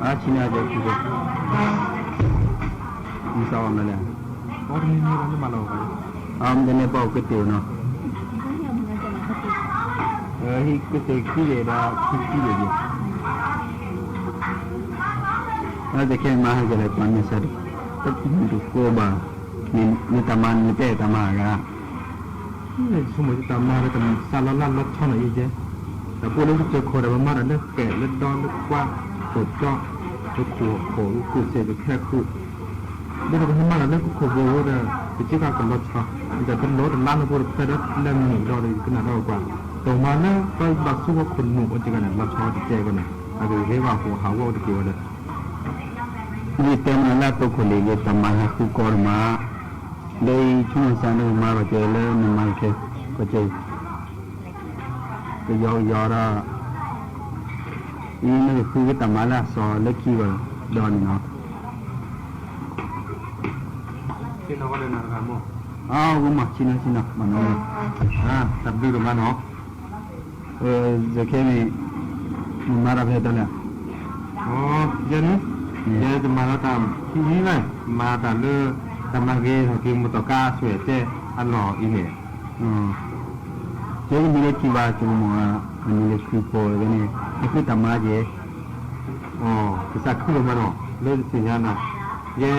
အဆံနါဒဲးခံဘိ, မုၢ်သးအီၣ်မနုၤလဲၣ်, အီၣ်တမံၤမံၤလီၤ နမၤလီၤ, အမ့ၢ်တန့ၢ်ပှၤအိၣ်ကတၢၢ်နီၤ, ဟံၣ်ကတၢၢ်ခံဂ့ၤဒီး ခံခံဂ့ၤ, အတခဲမၤဟဲကလဲၤပှၤမ့ၢ်စးဒီး, တကိးဘၣ်, မ့ၢ်တၢ်မၤနတဲတၢ်မၤဂၤ ဆိကမိၣ်တၢ်မၤဒီးတၢ်မၤစၢ်လီၤလၢလီၤဆီနီၤအံၤကဲ, တၢ်ဖိလၢကစၢၢ်ခိၣ်ဒီး ပမၤတၢ်လၢဃဲးလၢဒီလၢကွၢ် ခိၣ်တီ လၢခိၣ်ခိၣ်လၢခိၣ်စဲးကခဲခုၣ်, ဒီးပဟဲမၤတၢ်လၢကခိၣ်ဘိဝဲဒီး ပစ့ကၤကလီၤဆီ, ဒီးပလိၣ်တလါလၢပအိၣ်တဖျၢၣ်ဒီးလၢမုၢ်ဒီး ကနၣ်ဒီးကွၢ်, တၢ်မၤလၢပဘၣ်ဆိကမိၣ်ခိၣ်နူာ်အိၣ်တက့ၢ်န့ၣ် လီၤဆီတကဲကီန့ၣ် အကဂ့ၤဘၣ်ဟိၣ်ဟးဂီၤအိၣ်တက့ၢ်ဝဲဒီး ယတဲမနုၤလၢအတိခိၣ်လံၤဂ့ၤ တၢ်မၤဟဲဃုကီတမး, လၢယဆိကမိၣ်စ့ၢ်န့ၣ် မၤကီးကဲလၢနမၤကီးကဲ, ကီးကဲ, ကယီကယီဒီး, အံၤနကဃုကတၢ်မၤလၢအစီၤလၢခံဂီၢ်ဒီးန့ၣ်နီၤ, အဝဲမၤဆံနီၤဆံနီၤ, မၤနီၤ, တၢ်ဘျုးဒိၣ်မးနီၤ. ခဲန့ၣ်, နမၤတၢ်ဖဲတလဲၣ်. ယဲန့ၣ်, ယဲယမၤလီၤတၢ်ခံအံၤလၢ, မၤတၢ်လၢ, တၢ်မၤဂ့ၤထီၣ်က့ၤ မီၢ်တီၢ်ကါအသွဲၣ်တဲအလီၢ်အံၤန့ၣ်, ယဲယမံၤလၢခံဘၣ် ကမီၤ, အမံၤလၢခံဖိဝဲန့ၣ်, ဟဲဃုတၢ်မၤက့ၤ, ကစၢ်ခုဒိၣ်မးနီၤ လၢတသ့ၣ်ညါနၤ, ယဲ,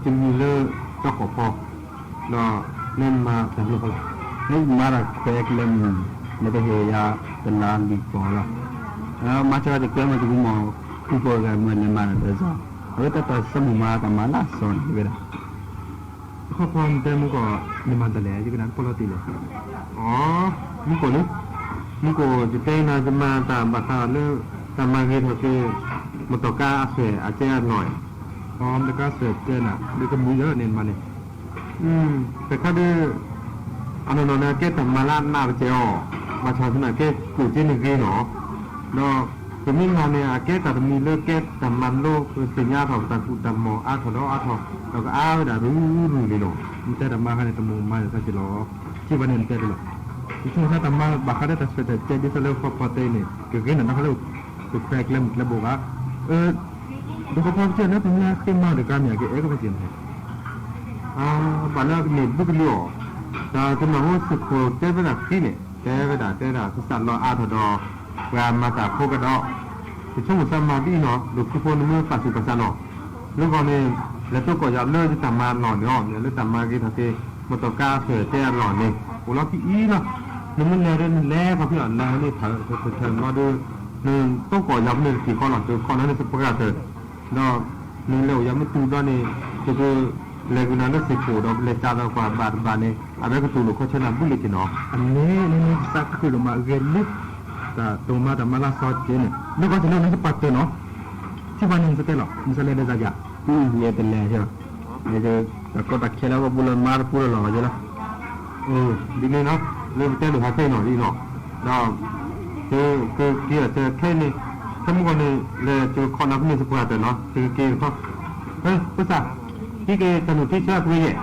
ယမံၤလၢ, ကၠီဃိးဖီ ဒီး, နမၤတၢ်မနုၤဃီလဲၣ်. နမၤတၢ်ခွဲးကျဲမုၢ်, လၢပဟ့ၣ်ယၤတလါလွံၢ်ကီၢ်လီၤ. မၤစၢၤတကျဲမုၢ်တကမီၤ, ခုဖိဂၤမ့ၢ်လဲၤမၤတၢ်ဒီးစီၤ, အဝဲတၢ်တၢ်ဆၢမုၢ်မၤတၢ်မၤလၢအစီၤန့ၣ်ဝဲဒၣ်. တခီဖီနတဲမူကီၢ်, နမၤတၢ်လဲၣ် ယကနၣ်တပီၢ်လီၤတံၢ်လဲၣ်. အ, မူကီၢ်လၢ, မူကီၢ်ယတဲနၤယမၤတၢ်ဘၣ်ဃးလၢ, တၢ်မၤဂ့ၤထီၣ်က့ၤ, မီၢ်တီၢ်ကါအသွဲၣ်အတဲအလီၢ်, မီၢ်တီၢ်ကါအသွဲၣ်တဲနၤ လၢကမံၤလၢန့ၣ်မးန့ၣ် တခါဒ်, အနီၢ်နီၢ်န့ၣ် အကဲတၢ်မၤလၢအနးပစဲးအီၤ, ဘၣ်ဆၣ်သနာ်က့ ကိၣ်က့န့ၣ်ဂ့ၤနီၤ, ဒီး, ပမ့ၢ်မၤန့ၣ် အကဲတၢ်တမံၤလၢကဲတၢ်မၤလိ ပသ့ၣ်ညါထီၣ်ပတၢ်ကူၣ်တၢ်မီၢ်အါထီၣ်ဒီးအါထီၣ်, ဒီးကအါဝဲဒၣ်ရူၤရူၤလံလီၤ. နတဲတၢ်မၤခါန့ၣ် တမီၢ်မၤယသးက့ၤလီၤ. စံးဘၣ်န့ၣ်နတဲဒ်လီၤ. ယဆိကမိၣ်တၢ်မၤဘၣ်ဃးဒီးတၢ်သွဲၣ်တၢ်တဲဒ်သိးလၢဃီဖီတဲန့ၣ် ကဂ့ၤနၤနီၢ်ခါလၢ, ပခွဲးကျဲမုၢ်ကျဲဘိဘၣ် ဒ်ဃီဖီကစၢၢ်လၢပမ့ၢ်ဃ့မၤတဂၤမ့ၢ်အကဲအဲၣ်ကပစ့ၢ်န့ၣ်, ဘၣ်လၢအကန့ၢ်ဘုကလုာ်အီၤ, တၢ်တနီၤဖိစ့ၢ်ကီးတဲဝဲဒၣ်ဃံန့ၣ် တဲဝဲဒၣ်တဲဒၣ်ကစၢ်လီၤအါထီၣ်ဒီး, ပှၤမၤတၢ်ဖိကဒီး, ယဆိကမိၣ်သးမၤဒ်အံၤနီၤ ဒိၣ်ခုဖိနမ့ၢ်ပာ်သူၣ်ပာ်သးနီၤ, လၢဂီၢ်န့ၣ်, လဲၤတိကီၢ်ယၤလၢယတၢ်မၤလီၢ်န့ၣ်အီၤ မ့ၢ်လၢတၢ်မၤဂ့ၤထီၣ်က့ၤ, မီၢ်တီၢ်ကါအသွဲၣ်တဲအလီၢ်န့ၣ် အိၣ်လီၤခံအံၤလီၤ. နမ့ၢ်လဲၤဒီးနလဲၤခီဖျိလၢန့ၣ်ထၢၣ်ထၢၣ်ထၢၣ်မီဒီး, နတိကီၢ်ယၤဖဲန့ၣ်တထံၣ်ဃီလီၤ တခီနၤန့ၣ်စပှၢ်တၢၢ်, ဒီး, နလဲၤအိၣ်ယၤမ့ၢ်တုၤဘျီန့ၣ်, ယက, လဲၤကနၤလၢစ့ၢ်ကီးဒီးလဲၤကးဒီးပှၤဘၣ်တဘၣ်န့ၣ် အဝဲကတူၢ်လိာ်ခီဆၢနၤဘုလ့ၤက့ၤနီၤ. အန့ၣ်န့ၣ်နစးခုၣ်ဒိၣ်မးအဂ့ၤလံ, တၢ်တိမၤတၢ်မၤလၢစီၤက့ၤန့ၣ် နကီၢ်စ့ၢ်လၢနစပှၢ်တၢၢ်နီၤ, ထံၣ်ဘၣ်န့ၣ်နစတဲလီၤ နစလဲၤဒီးစၢ်ယၤ, ယဲတလဲၤ, တၢ်ကီတၢ်ခဲလၢပူၤလၢမၤတပူၤလၢ်လီၤက့ၤလီၤ. ဒ်န့ၣ်နီၤ, လၢပတဲလိာ်ဟးခဲအံၤနီၤဒ်နီၤ, ဒီး, ကက့ၤအီၤတခဲအံၤန့ၣ်, ခဲမုၢ်ဂီၢ်န့ၣ်, လဲၤကခီနၤဖဲန့ၣ်စပှၢ်တၢၢ်နီၤ ကက့ၤတခီ, ဖိသၣ်, ဟံးက့ၤတၢ်နုၢ်ထံဆၢအပှ့ၤယဲၢ်,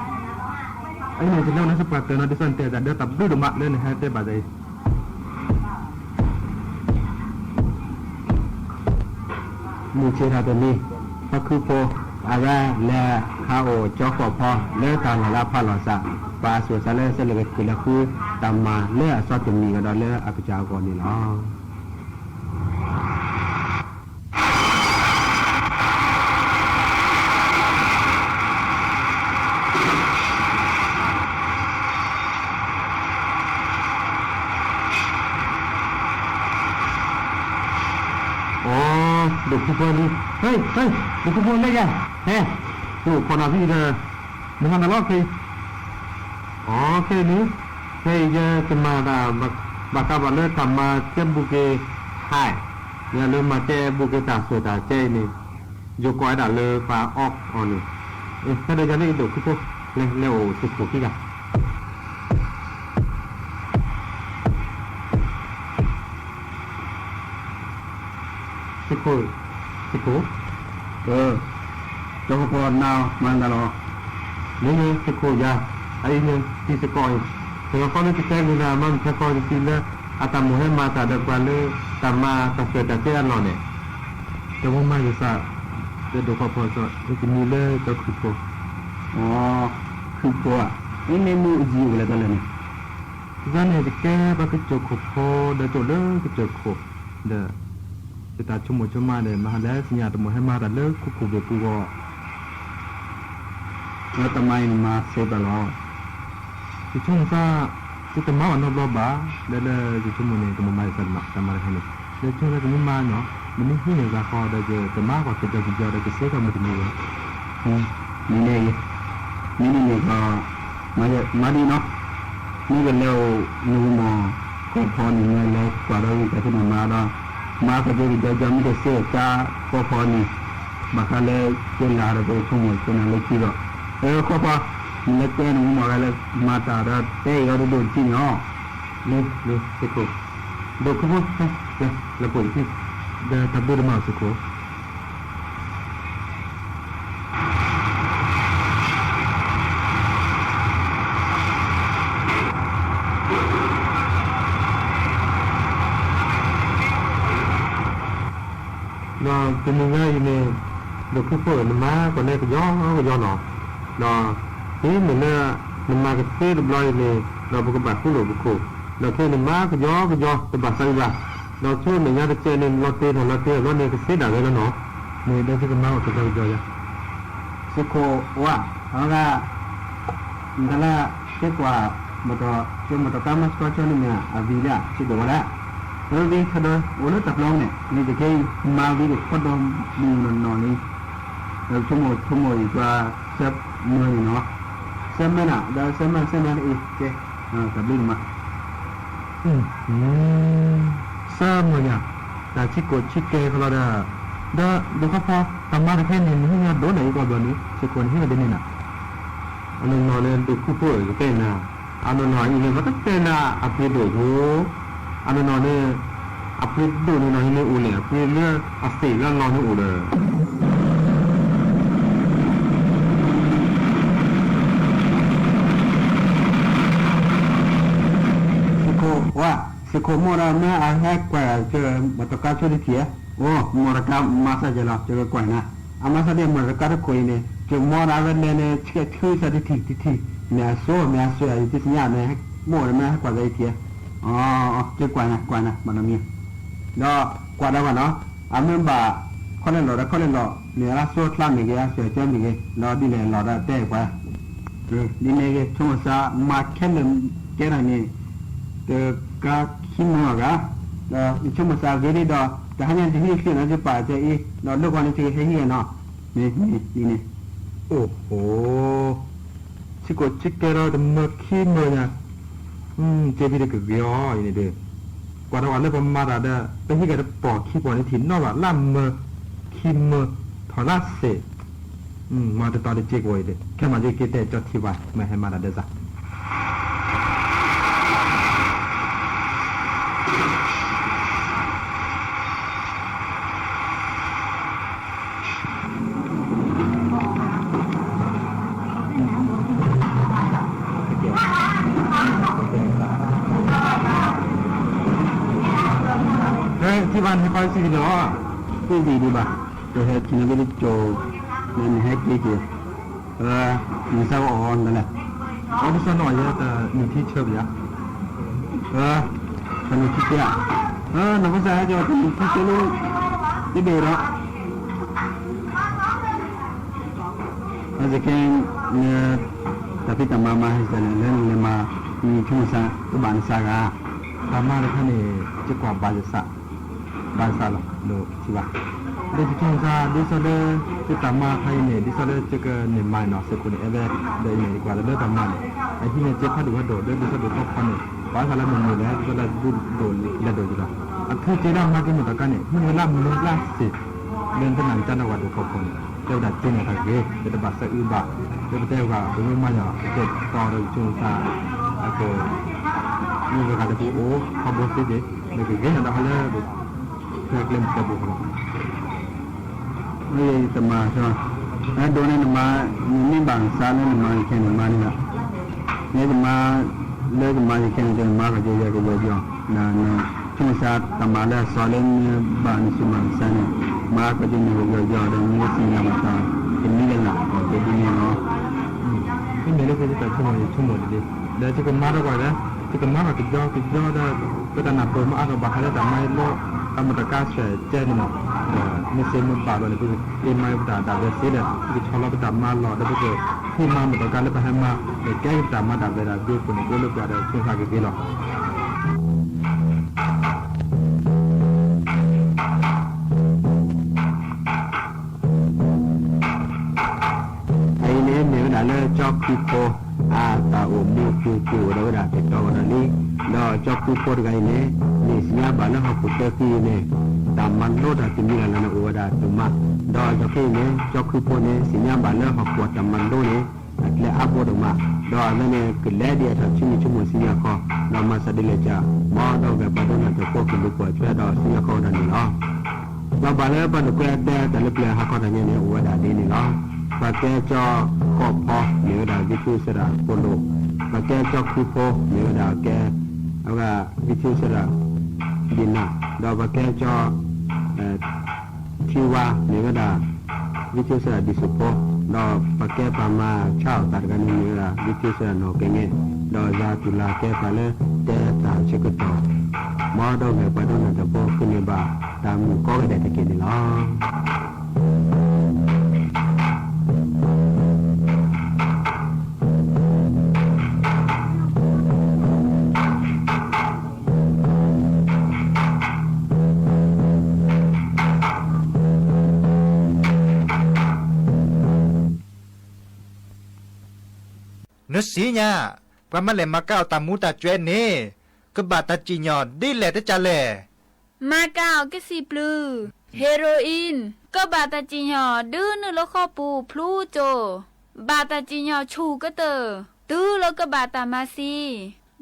အအံၤန့ၣ် ယလဲၤအိၣ်လၢစပှၢ်တၢၢ်နီၤ ဒ်သိးနတဲတၢ်ဒီးတၢ်ဘျုးဒိၣ်မးလၢနဟဲတဲဘၣ်ယၤအံၤ မုၢ်ဆ့ၣ်ထီၣ်တနံၤ, ဟီၣ်ခိၣ်ဖိ, အဝဲလဲၤဟးအိၣ်ကၠီဃိးဖီ လၢတၢ်လီၢ်လၢအဖးလီၤစး, ပှၤအသူၣ်အသးလၢစဲးလၢကဃုာ်လၢဃုတၢ်မၤလၢအစီတမံၤကဒီးလၢအကစၢ်အဂီၢ်န့ၣ်လီၤ. အိ, ဒိၣ်ခိၣ်ဖိလံ, ဟဲ, ဒိၣ်ခိၣ်ဖိလၢယၤ, ဟဲ, ဒိၣ်ခိၣ်ဖိနီၤဖံဒီး, နမၤတၢ်လီၤခဲအံၤ, အိ, ခဲအံၤန့ၣ်, ခဲအံၤယဲယမၤတၢ်, ဘၣ်ဃးဘၣ်လၢတၢ်မၤကဲဘူးက့ၤ, ဟဲ, ယၤလၢမၤကဲဘူးက့ၤတၢ်သွဲၣ်တၢ်ကဲအံၤန့ၣ်, ယကိးဝဲဒၣ်လၢပှၤအီၣ်အီၤန့ၣ်, ဖဲဒီးယၤလၢယဒိၣ်ခိၣ်ဖိ, လဲၤလဲၤအိၣ်စ့ၢ်ခိၣ်ခံဂၤ စ့ၢ်ခိၣ်, စ့ၢ်ခိၣ်, ကၠီဖိနၤမၤတၢ်လီၤ, လၢယဲစ့ၢ်ခိၣ်ယၤ, အအံၤန့ၣ်တံၤသကိးအံၤ, တဂၤဃီလၢတတဲဂ့ၤနၤမၤမုၢ်ခဲဃီယတံၤလၢ, အတၢ်မိၣ်ဟဲမၤတၢ်ဒီးပှၤလၢ, တၢ်မၤတၢ်သွဲၣ်တၢ်ကဲအလီၢ်န့ၣ်, တဝီမၤယသး, ယဒိၣ်ခိၣ်ဖိ, ယမံၤလၢကခုၣ်ဖိ, အိ, ခုၣ်ဖိဧါ, အအံၤန့ၣ်မ့ၢ်ယံာ်အိၣ်လဲၣ်တၢ်လဲၣ်န့ၣ် ယသးန့ၣ်ယကဲပှၤကစၢၢ်ခိၣ်ဖိဒီးကၠိၣ်လၢကစၢၢ်ခိၣ်, ဒီး, ယတၢ်ဆိကမိၣ်ဆိကမးဒီး မဟါလဲၣ်သ့ၣ်ညါတမံၤဟဲမၤတၢ်လၢခိခိၣ်ဘ့ၣ်ပူၤဂီၢ်, လၢတမံၤအံၤနမၤသ့ဘၣ်လီၤ. ယဆိကမိၣ်သး, ယတမၤဘၣ်နီတဘျီဘၣ်, လၢလၢယဆိကမိၣ်န့ၣ် ကမၤမၤယသးတမံၤတၢ်မၤတခါန့ၣ်, လၢဆိကမိၣ်သးကမ့ၢ်မၤနီၤ, နမ့ၢ်ဟံးန့ၢ်သးဃီဒီး ယကမၤကီၢ်ကယီကယီဒီးကစ့ကီၢ်မုၢ်တနံၤဝဲ မ့ၢ်န့ၣ်, မ့ၢ်န့ၣ်န့ၣ်ကီး, မၤဒ်နီၤ, မ့ၢ်ကလဲၤအိၣ်နကမီၤ, ကီၢ်ဖီန့ၣ် မ့ၢ်လဲၤကွၢ်ဒီးဂ့ၤကသ့ၣ်နမၤဒီး, မၤကီၢ်ကၠိကယီကယီမ့ၢ်တစ့ၢ်ကီးကီၢ်ဖီန့ၣ်, ဘၣ်ဃးလၢ, ကဲလၢဒီးပဆိကမိၣ်ဆိနၤလၢခံဒီး, ကီၢ်ဖီ, မ လၢကဲန့ၣ် မ့ၢ်မၤဂၤလၢမၤတၢ်ဒီးတဲအံၤအီၤဒိၣ်ဒိၣ်တက့ၢ်န့ၣ်လီၤ. လံ လံ သုးခိၣ်, ဒိးခုဖိ လၢပှဲၤတက့ၢ်, ဒီးတၢ်ဘျုးဒိၣ်မးသုးခိၣ်. ဒီးတနံၤညါအံၤန့ၣ် ဒိးခုဖိဧၢ နမၤကီးနဲကယီကယီနီၤ, ဒီးတုၤမ့ၢ်လၢနမၤကသ့တဘျီအံၤန့ၣ် ဒီးပကဘၣ်ဃူလိာ်ပခိၣ်, ဒီးခဲအံၤနမၤကယီကယီတဘၣ်သးအံၤဘၣ်, ဒီးဆိမဲာ်ညါတစဲးန့ၣ် လီၤတ့ၢ်ထီၣ်လီၤတ့ၢ်ထီၣ်ဘျီန့ၣ် ကသ့ဒၣ်ဝဲလီၤနီၤ, မ့ၢ်ဒီးသုကမၤအီၤကယီကယီယါ သုးခိၣ်ဝါ, အဝဲဒၣ် နတၢ်လၢ ကဲကွၢ် ကဲမီၢ်တီၢ်ကါမၤစှၤကၠီန့ၣ်မ့ၢ် အဝံၤလၢ စ့ၢ်ကီးဝဲဒၣ် လၢဝံၤထီၣ်ဒီး အိၣ်လၢတၢ်ပျီန့ၣ် လံတကဲအံၤ မၤဝံၤကခီဒီး မုၢ်နီၢ်နီၢ်လံ, ဒီးဆိကမိၣ်ဆိကမိၣ်အံၤ ကွၢ် ဆၢမၢန့ၣ်နီၤ, ဆၢမၢနၤ ဒီးဆၢမၢ ဆၢမၢတအံၤ ကဲ တၢ်ဘျုးဒိၣ်မး ဆၢမၢယၤ, တၢ်ဆံးကိာ်ဆံးကဲခီလီၤဒီး, ဒီးဒိးခီဖီ တၢ်မၤတခါန့ၣ် နဟံးန့ၢ်ဒိၣ်န့ၣ်အံၤကီၢ်ဘျီန့ၣ် စ့ၢ်ကီးနဟံးဝဲဒ်န့ၣ်နၤ, အနီၢ်နီၢ်န့ၣ် ဒိးခုဖိဧၢ ယတဲနၤ, အနီၢ်နီၢ်အံၤန့ၣ် ပတတဲနၤအပှ့ၤဒိၣ်ဖိ, အနီၢ်နီၢ်န့ၣ် အပှ့ၤဒိၣ်န့ၣ်နီၢ်အံၤန့ၣ်အိၣ်လဲၣ် အပှ့ၤလၢအသ့ၣ်လၢအလီၢ်န့ၣ်အိၣ်ဒီး သုးခိၣ်ဝါ, သုးခိၣ်မီၢ်ဒီးမ့ၢ်အဟဲကွၢ် မီၢ်တီၢ်ကါဆိတထံၣ်ဧါ, အိၣ် မီၢ်တီၢ်ကါမၤစၢ်ယဲလီၤ ယကကွၢ်နၤ, အမၤစၢ်ဒ်မီၢ်တီၢ်ကါတခိၣ်အံၤန့ၣ် ယမီၢ်ဒၣ်ဝဲလဲၣ်န့ၣ် ဆှဲဆှုစၢ်တထံၣ်တထံၣ်, မ့ၢ်အစိမ့ၢ်အစှၤ ယတသ့ၣ်ညါန့ၣ် မီၢ်ဒီးမ့ၢ်ဟဲကွၢ်သးအံၤထံၣ်ဧါ, ယကွၢ်နၤ ကွၢ်နၤ မၤနီတမံၤ ဒီးကွၢ်ဒီးကွၢ်နီၤ, အမ့ၢ်ဘၣ် ခီလဲၣ်လီၤဒီးခီလဲၣ်လီၤ မ့ၢ်အလၢစိချါမ့ၢ်ဂ့ၤ အစှၤကၢမ့ၢ်ဂ့ၤ ဒီးဒ်လဲၣ်လီၤဒီးတဲကွၢ်, ဒ်န့ၣ်ဂ့ၤ ဆိကမိၣ်စါ မၤခဲလၢာ်ကဲထီၣ်န့ၣ် တကါခံမၢအဂၤ, ဒီးယဆိကမိၣ်စါဂ့ၤဒ်ဒီး တဟါညါတဟံးတချုးနီၤ ယပာ်စၢအံၤ ဒီးလိၣ်ဃီန့ၣ် ယကဟဲဟံးဂ့ၤနီၤ, မ့ၢ်မ့ၢ်ဒ်န့ၣ်, အိၣ်ဟိ ဆံးကိာ်ဆံးကဲဒီးတမၢခံမၢညါ, စ့ဒ်တကဂ့ၤအီၤအံၤန့ၣ်ဒီး, ကွၢ်ထီၣ်ကွၢ်လၢပမၤတၢ်ဒီး ပဟံးက့ၤတပီၢ်ခံပီၢ်န့ၣ်ထံၣ်နီၣ်ဘၣ် လၢမၢခံမၢ ထီၣ်လၢစ့ၢ်, မၤတတီၤတစ့ကိးအံၤဒီး ခဲမၤစ့က့ၤတဲကၠီထံဘၣ် မ့ၢ်ဟဲမၤတၢ်ဒဲးစၢ် ဟဲထံၣ်ဘၣ်နဟဲခီစံၣ်လီၤ, တံၢ်ဒံးဒံးဘၣ်, ပဟဲထံၣ်နက့ၤတကၠိၤ, နဟဲက့ၤက့ၤ, နစၢ်ကအိၣ်အီၤနလဲၣ်, အီကစၢ်နီၢ်ယဲတနံၣ်ထံဆၢပယါ, တနံၣ်ထံဆၢ, နီၢ်ကစၢ်ဟဲက့ၤတနံၣ်ထံဆၢလၢ, တဘ့ၣ်ဒီး အစကဲ, န, တၢ်ဖံးတၢ်မၤမၤဟဲစၢၤန့ၣ် လၢနလဲၤမၤ, နဆိကမိၣ်စါ ကဘၣ်နစါဂၤ, တၢ်မၤတခါန့ၣ် ယကွၢ်ဘၣ်ယစး, ဘၣ်ယစးလီၤ ဒိၣ်ထံဘၣ်, ဒီးယဆိကမိၣ်စါ ဒ်သိးလၢ ယတၢ်မၤတခါအံၤန့ၣ် ဒ်သိးလၢယကန့ၢ်မၤနီၤ သုးခိၣ်န့ၣ် အဲၣ်ဝဲ, ဒီးအံၤန့ၣ် ယကွၢ်လၢတၢ်မၤန့ၣ် အဟံးန့ၢ်စ့ဖးဒိၣ်ဖးဒိၣ် ဒီးဒ်သိးဒိၣ်ဖီခိၣ်န့ၣ် ဘၣ်ဆၣ်လၢမုၢ်မုၢ်လဲၣ် ဒ်သိးလၢဒိၣ်လဲၣ်ဒိၣ်ယလီၤ, အထူစ့ဒၣ်မၤက့ၤမုၢ်တၢ်ကါန့ၣ် ဟံးန့ၢ်လၢမုၢ်လၢ်စ့ၢ် လၢတနၢ်ကါဒီးဝဲဒိၣ်ဖီခိၣ်န့ၣ် တဲဝဲဒၣ်စ့န့ၣ်တၢ်ဂ့ၤ လၢတဘၣ်စၢအုးဘၣ်, လၢပတဲဝဲဒၣ် ပမ့ၢ်မၤညီၣ် ပတဲတီဒီးပဆိကမိၣ်စါ, အက, မ့ၢ်ဝဲဒၣ်လၢပအိၣ်ထီဘိသ့သ့ၣ်, လၢကဂ့ၤန့ၣ်ဒီးဟဲလၢ ဖဲကျဲမုၢ်ကျဲဘိလီၤ တမၤ, အဒိန့ၣ်နမၤ, နမ့ၢ်ဘၣ်နစါလၢနမၤယခဲန့ၣ်မၤန့ၣ်လီၤ, လၢနမၤ, လၢနမၤယခဲန့ၣ်ဒီးနမၤကယီကယီကယီ, နဆိကမိၣ်စါတၢ်မၤလၢအစီၤလၢနဘၣ်နစူၢ်ဘၣ်နစါန့ၣ်, မၤကယီကယီကယီဒီးမ့ၢ်စံၣ်ညီၣ်ဘၣ်တၢ်, တမံၤလၢ်လၢ် ကဲဒ်န့ၣ်လီၤ. မ့မ့ၢ်လၢပတၢ်ဆိကမိၣ်ယဆိကမိၣ်တဒ့, ဒီးယကမၤဒီးကွၢ်ဒီး, ယကမၤကွၢ်ကယီကယီဒီး, ပတၢ်နၢ်ပၢၢ်မ့ၢ်အါထီၣ်ဘၣ်ဃးလၢတၢ်မၤအံၤလၢ, တၢ်မုၢ်တၢ်ကါစဲးကဲန့ၣ်လီၤ, ဒီးမ့ၢ်စ့မ့ၢ်ဘၣ်ဘျီန့ၣ် ပကက့ၤမၤပတၢ်ဒၣ်ဝဲစ့ဒီး ပကဆီၣ်လီၤပတၢ်မၤလီၤ ဒီးပကဟ့ၣ်မၤမုၢ်တၢ်ကါလၢပဟဲမၤ, ဒီးကဲပတၢ်မၤဒၣ်ဝဲဒၣ်ဒ်အဃိန့ၣ် အိၣ်လၢပှၤဒီးဆိကမိၣ်စါကဂ့ၤလီၤ. အအံၤန့ၣ်မ့ၢ်ဝဲဒၣ်လၢကၠီခွံဖိ အတၢ်အိၣ်မူကၠိကၠိအိၣ်ဒီးဝဲဒၣ်တတီၤကဒီးလံ, ဒီးကၠီခွံဖိတဂၤအံၤန့ၣ် မ့ၢ်သ့ၣ်ညါဘၣ်လၢဟီၣ်ခိၣ်သၢဖံအံၤန့ၣ် တၢ်မၤလိတၢ်တမံၤလၢ်လၢ်န့ၣ်အိၣ်ဝဲဒၣ်ဒိၣ်မး, ဒီးအက့ၢ်အံၤန့ၣ် ကၠီခွံဖိန့ၣ် သ့ၣ်ညါဘၣ်လၢဟီၣ်ခိၣ်အတၢ်မၤလိန့ၣ် အကျဲအါဘိဒိၣ်မး, ဒီးအဝဲန့ၣ်ကလဲၤဒ်အထီၣ်ဆူမုၢ်ဆူမိၢ်စံၣ်ညီၣ်ဃီ, ဒီးမၤစၢၤဒ်လဲၣ်ကၢ်, မ်ဒီပုၢ်ဝဲၢ်ပှၤဒိကနၣ်တၢ်ဖိကလူၤပိာ်ထွဲဒီးစံၣ်ညီၣ်ဃီဝဲဒၣ်န့ၣ်လီၤ. ဒီးဘၣ်လၢပှၤလိာ်ကွဲတဲတၢ်လၢပျၢၤဟါခီတၢ်ညါန့ၣ် အိၣ်ဝဲဒၣ်ဒ်န့ၣ်လီၤ. ပှၤကဲကၠီဃိးဖီ မ့ၢ်ဝဲဒၣ် ဝံသးစူၤဒၣ်ပိလိာ်, ပှၤကဲကၠီခွံဖီ မ့ၢ်ဝဲဒၣ်ကဲ အဝဲဒၣ် ဝံသးစူၤဒၣ်ဒံၣ်နၢ်, ဒီးပှၤကဲကၠီ ထံဝါ မ့ၢ်ဝဲဒၣ် ဝံသးစူၤဒၣ်ဒံၣ်စူးဖိ, ဒီးပှၤကဲပှၤမၤဆါအီၣ်သးတဂၤန့ၣ်မ့ၢ်ဝဲဒၣ် ဝံသးစူၤဒၣ်နီၢ်ကဲန့ၣ်, ဒီးယၤတူၢ်လၢ်ကဲပှၤလၢတဲတၢ်ဆၢကတီၢ်, မ်ဒီပုၢ်ဝဲၢ်ပှၤဒိကနၣ်တၢ်ဖိကန့ၢ်ဘၣ်တၢ်မုာ်ကိးဂၤဒဲးတက့ၢ်န့ၣ်လီၤ. နစံၣ်ညါ, ပှၤမၤလဲၢ်မၤကၤအီၣ်တၢ်မူၤတၢ်ကွဲးန့ၣ် ကဘၣ်တၢ်စံၣ်ညီၣ်ဒ်လဲၣ်တကးလဲၣ်. မၤကၤအီၣ်ကစံာ်ပျုၢ် heroin ကဘၣ်တၢ်စံၣ်ညီၣ်ဒုးနုာ်လၢဃီပူၤဖျူကၠိ, ဘၣ်တၢ်စံၣ်ညီၣ်ဆူၣ်ကတၢၢ် တုၤလၢကဘၣ်တၢ်မၤသံ, ဒီး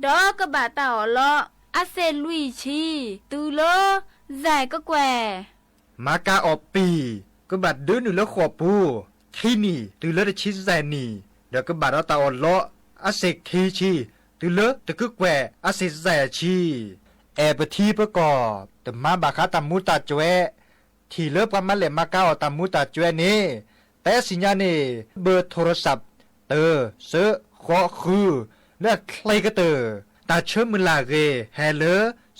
ကဘၣ်တၢ်အီၣ်လီးအစ့ၣ်လွံၢ်ဆံ တုၤလၢ စဲးကကွဲၢ် မၤကၤအီၣ်ပံာ် ကဘၣ်ဒုးနုာ်လၢဃီပူၤ ခံနံၣ် တုၤလၢတဆံယဲၢ်နံၣ်, ဒီးကဘၣ်ဒီးတၢ်အီၣ်လီးအစ့ၣ်ခံဆံ တုၤလၢတကကွဲၢ်အစ့ၣ်ယဲၢ်ဆံ, အဲၣ်ပထံပကီၢ် တမၤဘၣ်ဃးတၢ်မူၤတၢ်ကွဲး, ထံၣ်လၢပှၤမၤလဲၢ်မၤကၤအီၣ်တၢ်မူၤတၢ်ကွဲးန့ၣ် တဲစံၣ်ညါန့ၣ် ဘၢၣ်ထိရစး တၢ စၢ ဃိး ဃု လၢအချ့ကတၢၢ် တၢ်ဆၢမုၢ်လၢ်ဂ့ၤ ဟဲလၢ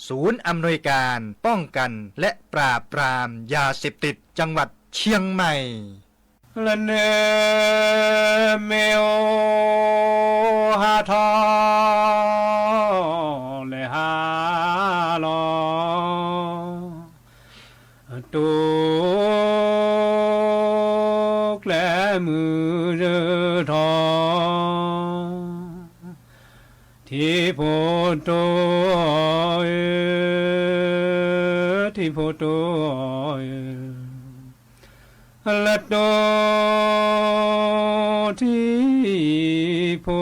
ศูนย์อำนวยการป้องกันและปราบปรามยาเสพติดจังหวัดเชียงใหม่ လၢန့ၣ်မ့ၢ်အိၣ်ဟးထီၣ်လဲၤဟးလီၤ တိကျဲမုၢ်ထီၣ် ထံဖိတိၤဧၢ, ထံဖိတိၤဧၢ, လၢတိၤထံဖိ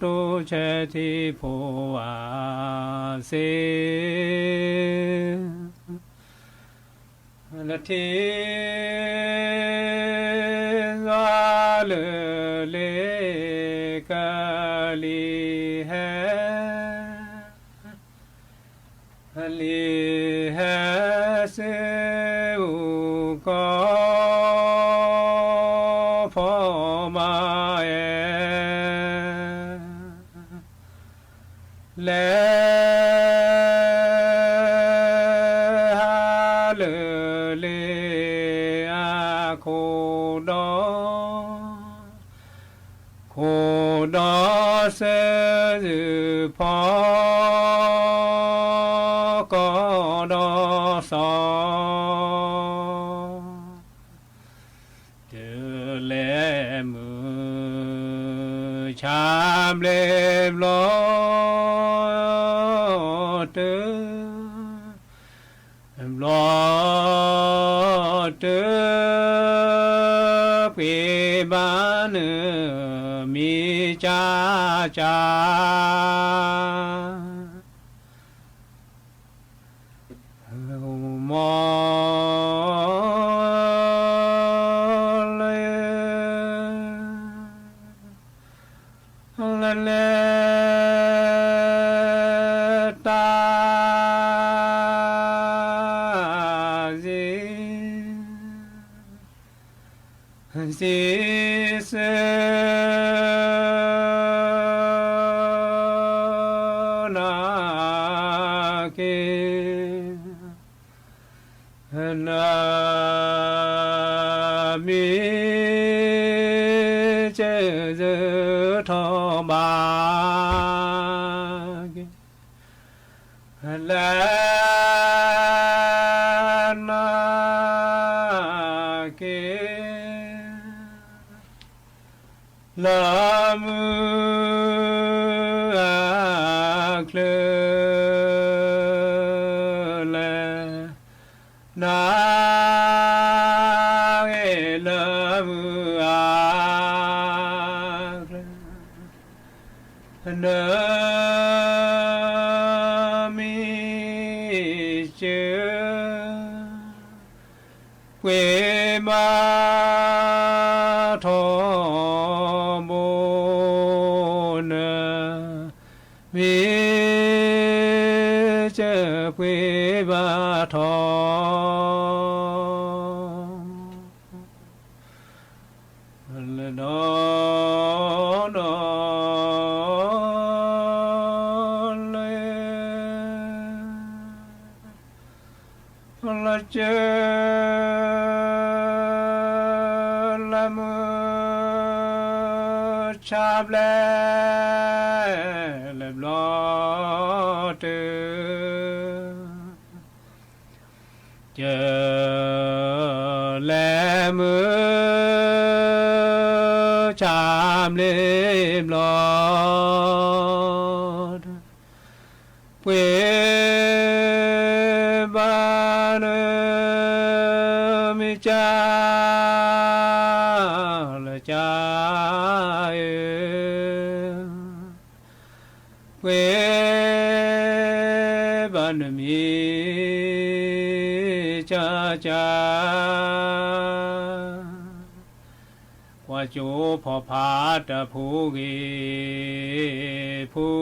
တိၤဆဲးထံဖိအစ့ လၢထံ လၢလ့ကလံၤဟဲ လံၤဟဲစ့အူကီ ဖီမၤအဲ လဲၤ ဟးလၢလ့အခိၣ်ဒီး ခိၣ်ဒီးစၢၤယုၢ်ဖီ ကီၢ်ဒီးစီၤ တုၤလဲၤမုၢ်ဆါဘျ့ဘျီ တုၤ ဘျီ တုၤ ပှ့ၤဘၣ်နုာ်မံကၠၢကၠၢ မ် လၢလဲၤ တၢ်စံး စံးဆၢ နာ်က့ နမံၤ စၢၤယုၢ်ထီၣ်ဘၣ်က့ၤ လဲၤ နာ်က့ လၢမုၢ်အချုး လဲၤ နာ်က့ လၢမုၢ်အ နမ့ၢ်စၢၤ ပှ့ၤဘၣ်ထီဘိန မ့ၢ်စၢၤ ပှ့ၤဘၣ်ထီ လၢဒီး လၢ လၢစၢၤ လၢမုၢ်ဆါဘျဲၣ် လၢဘျီတၢ် စၢၤ လၢမုၢ်ဆါဘျဲၣ်ဘျီ ပှ့ၤဘၣ်နမ့ၢ်စၢၤ လၢစၢၤဧၢ ပှ့ၤဘၣ်နမ့ၢ် ကၢ်ကၢ် ကွၢ်စိဖီဖးတၢ်ဖိဂ့ၤ ဖိဂ့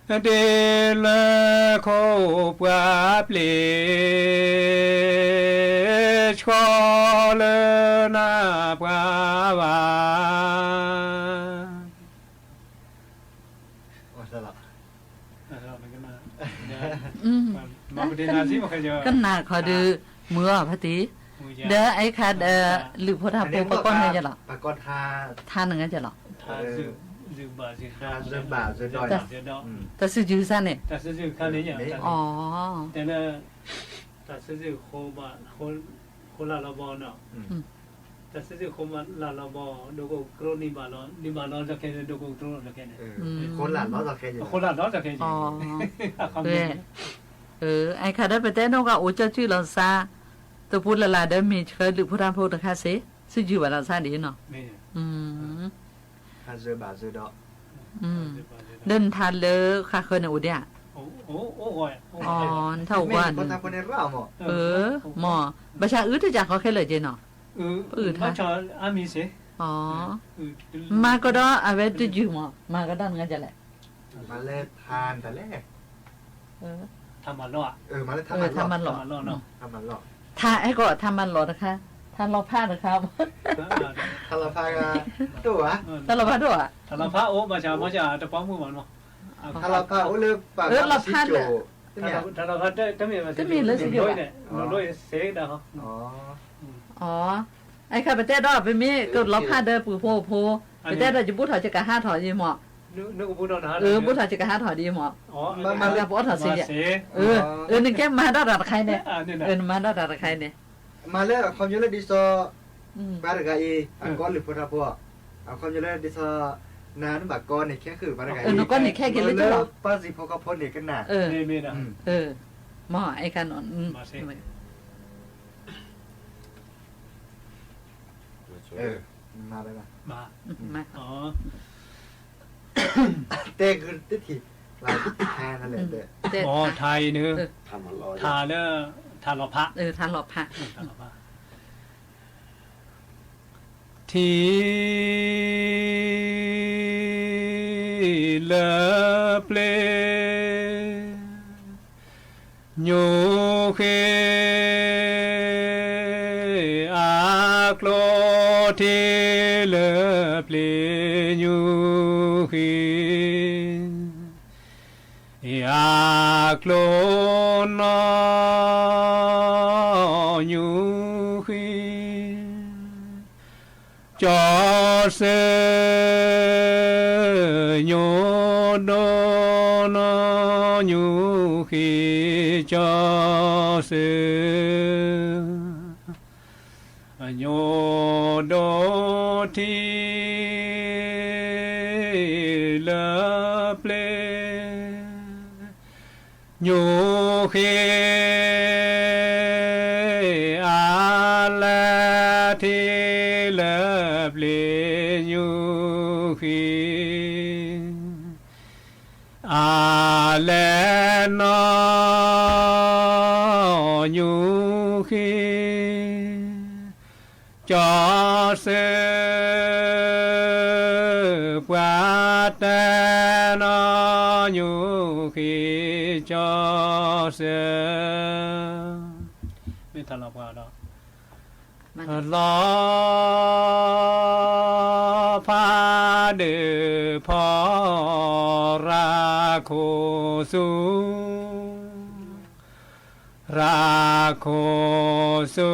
ၤ ဒ်လၢခိၣ်ပှၢ်ပျ့ၤ ဆှီလၢနၢ်ပှၤဘၣ် ကနၣ်ခီဒုး မုာ်အီၤဖါတံၢ်, ဒီးအံၤခါဒီး လုၢ်ဖိထါဖိ ပှၤကိးနဂၤယဲလီၤ, ထါနဂၤယဲလီၤ, တၢ်စုကၢ်စၢ်န့ၣ်, တၢ်စုကၢ်စၢ် ဃိလၢလီၤဘီ, တၢ်စုကၢ်စၢ်ဃိလၢလီၤဘီ ဒိၣ်ကိၢ်ကရိနံၣ်ဘၣ်လီၤ, နံၣ်ဘၣ်လီၤလီၤခဲန့ၣ် ဒိၣ်ကိၢ်ကရိလီၤခဲန့ၣ်, ဃိလၢလီၤလီၤခဲန့ၣ်, အံၤခါဒီးပတဲဒိၣ်ကအိၣ်ကၠီၣ်စုလီၤသး, တပူၤလၢ်လၢ်ဒီးမ့ၢ်ဆှၢလုၢ်ဖိထါဖိတခါစ့ၢ်, စုကၢ်စၢ်ဘၣ်လီၤသးဒ်နီၤ, ဒီးနထါလၢဃးဃၢၤန့ၣ်အိၣ်ဒံးဧါ, နထါအိၣ်ဂီၢ်, မ့ၢ်, ဘၣ်ဆၣ်အုၣ်တကးဃီခဲလၢာ်က့နီၤ, ပအုၣ်ထါ, မၤကဒီးအဝဲတယုၢ်မး, မၤကဒီးနဂၤလဲၣ်, မၤလၢထါမၤလီၤ, ထါအဲၣ်ကီး ထါမၤလီၤတခါ, ထါလီၤဖးတခါ, ထါလီၤဖးဒိၣ်ဧါ, ထါလီၤဖးဒိၣ်ဧါ, ထါလီၤဖးအိၣ်ဘၣ်ဆၣ်မ့ၢ်တပီမုၢ်ဘၣ်နီၤ, ထါလီၤဖးလၢပှၤလီၤဖး, တမ့ၢ်လၢစ့ၢ်ကီးဘၣ်, အံၤခါပတဲဒီး ပမ့ၢ်ကလီၤဖးဒီးပုၢ်ဖိဖိ, ပတဲဒီးယဘူၣ်ထီၣ်ယကဟးထီၣ်အံၤမး, ဘူၣ်ထီၣ်ယကဟးထီၣ်ဒ်အံၤမး, ပအီၣ်ထီၣ်စ့ၢ်ကီး, နကဲမၤဒၣ်တၢ်တခါအံၤန့ၣ်, နမၤဒၣ်တၢ်တခါအံၤန့ၣ်, မၤလၢအခီပညီလၢဒ်သိး ပှၤတဂၤအံၤ အကိးလုၢ်ဖိထါဖိ, အခီပညီလၢဒ်သိး နၤနဘၣ်ကိးန့ၢ်ခဲဃုာ်ပှၤတဂၤအံၤ, နကိးန့ၢ်ခဲက့ၤလၢလၢပှၤစံၣ်ဖိကီၢ်ဖိန့ၣ်ကနၣ်, မ့ၢ်, မၤ, တဲဂုာ်တထံၣ်, ထါအံၤန့ၣ်, ထါလၢ, ထါလီၤဖး, ထါလီၤဖး, ထံလၢပျ့ၤ, ညိၣ်ဃ့, အကျိထံလၢပျ့ၤညိၣ်ဃ့, အကျိနီၢ်ညိၣ်ဃ့, ကၠီစၢၤ, ညိၣ်ဒိၣ်နီၢ်ညိၣ်ဃ့, ကၠီစၢၤ, ညိၣ်ဒိၣ်ထံ လၢပျ့ၤ, ညိၣ်ဃ့, အလၢထံလၢ ပျ့ၤညူဃံ, အလဲၤနီၢ်ညူဃံ, ကၠီစၢၤ, ပှၤတဲနီၢ်ညူဃံ, ကၠီစၢၤ, မ့ၢ်တၢ်လီၤပှၤဒီး လီၤဖးဒုးဖီရၤခိၣ်ဆူ, ရၤခိၣ်ဆူ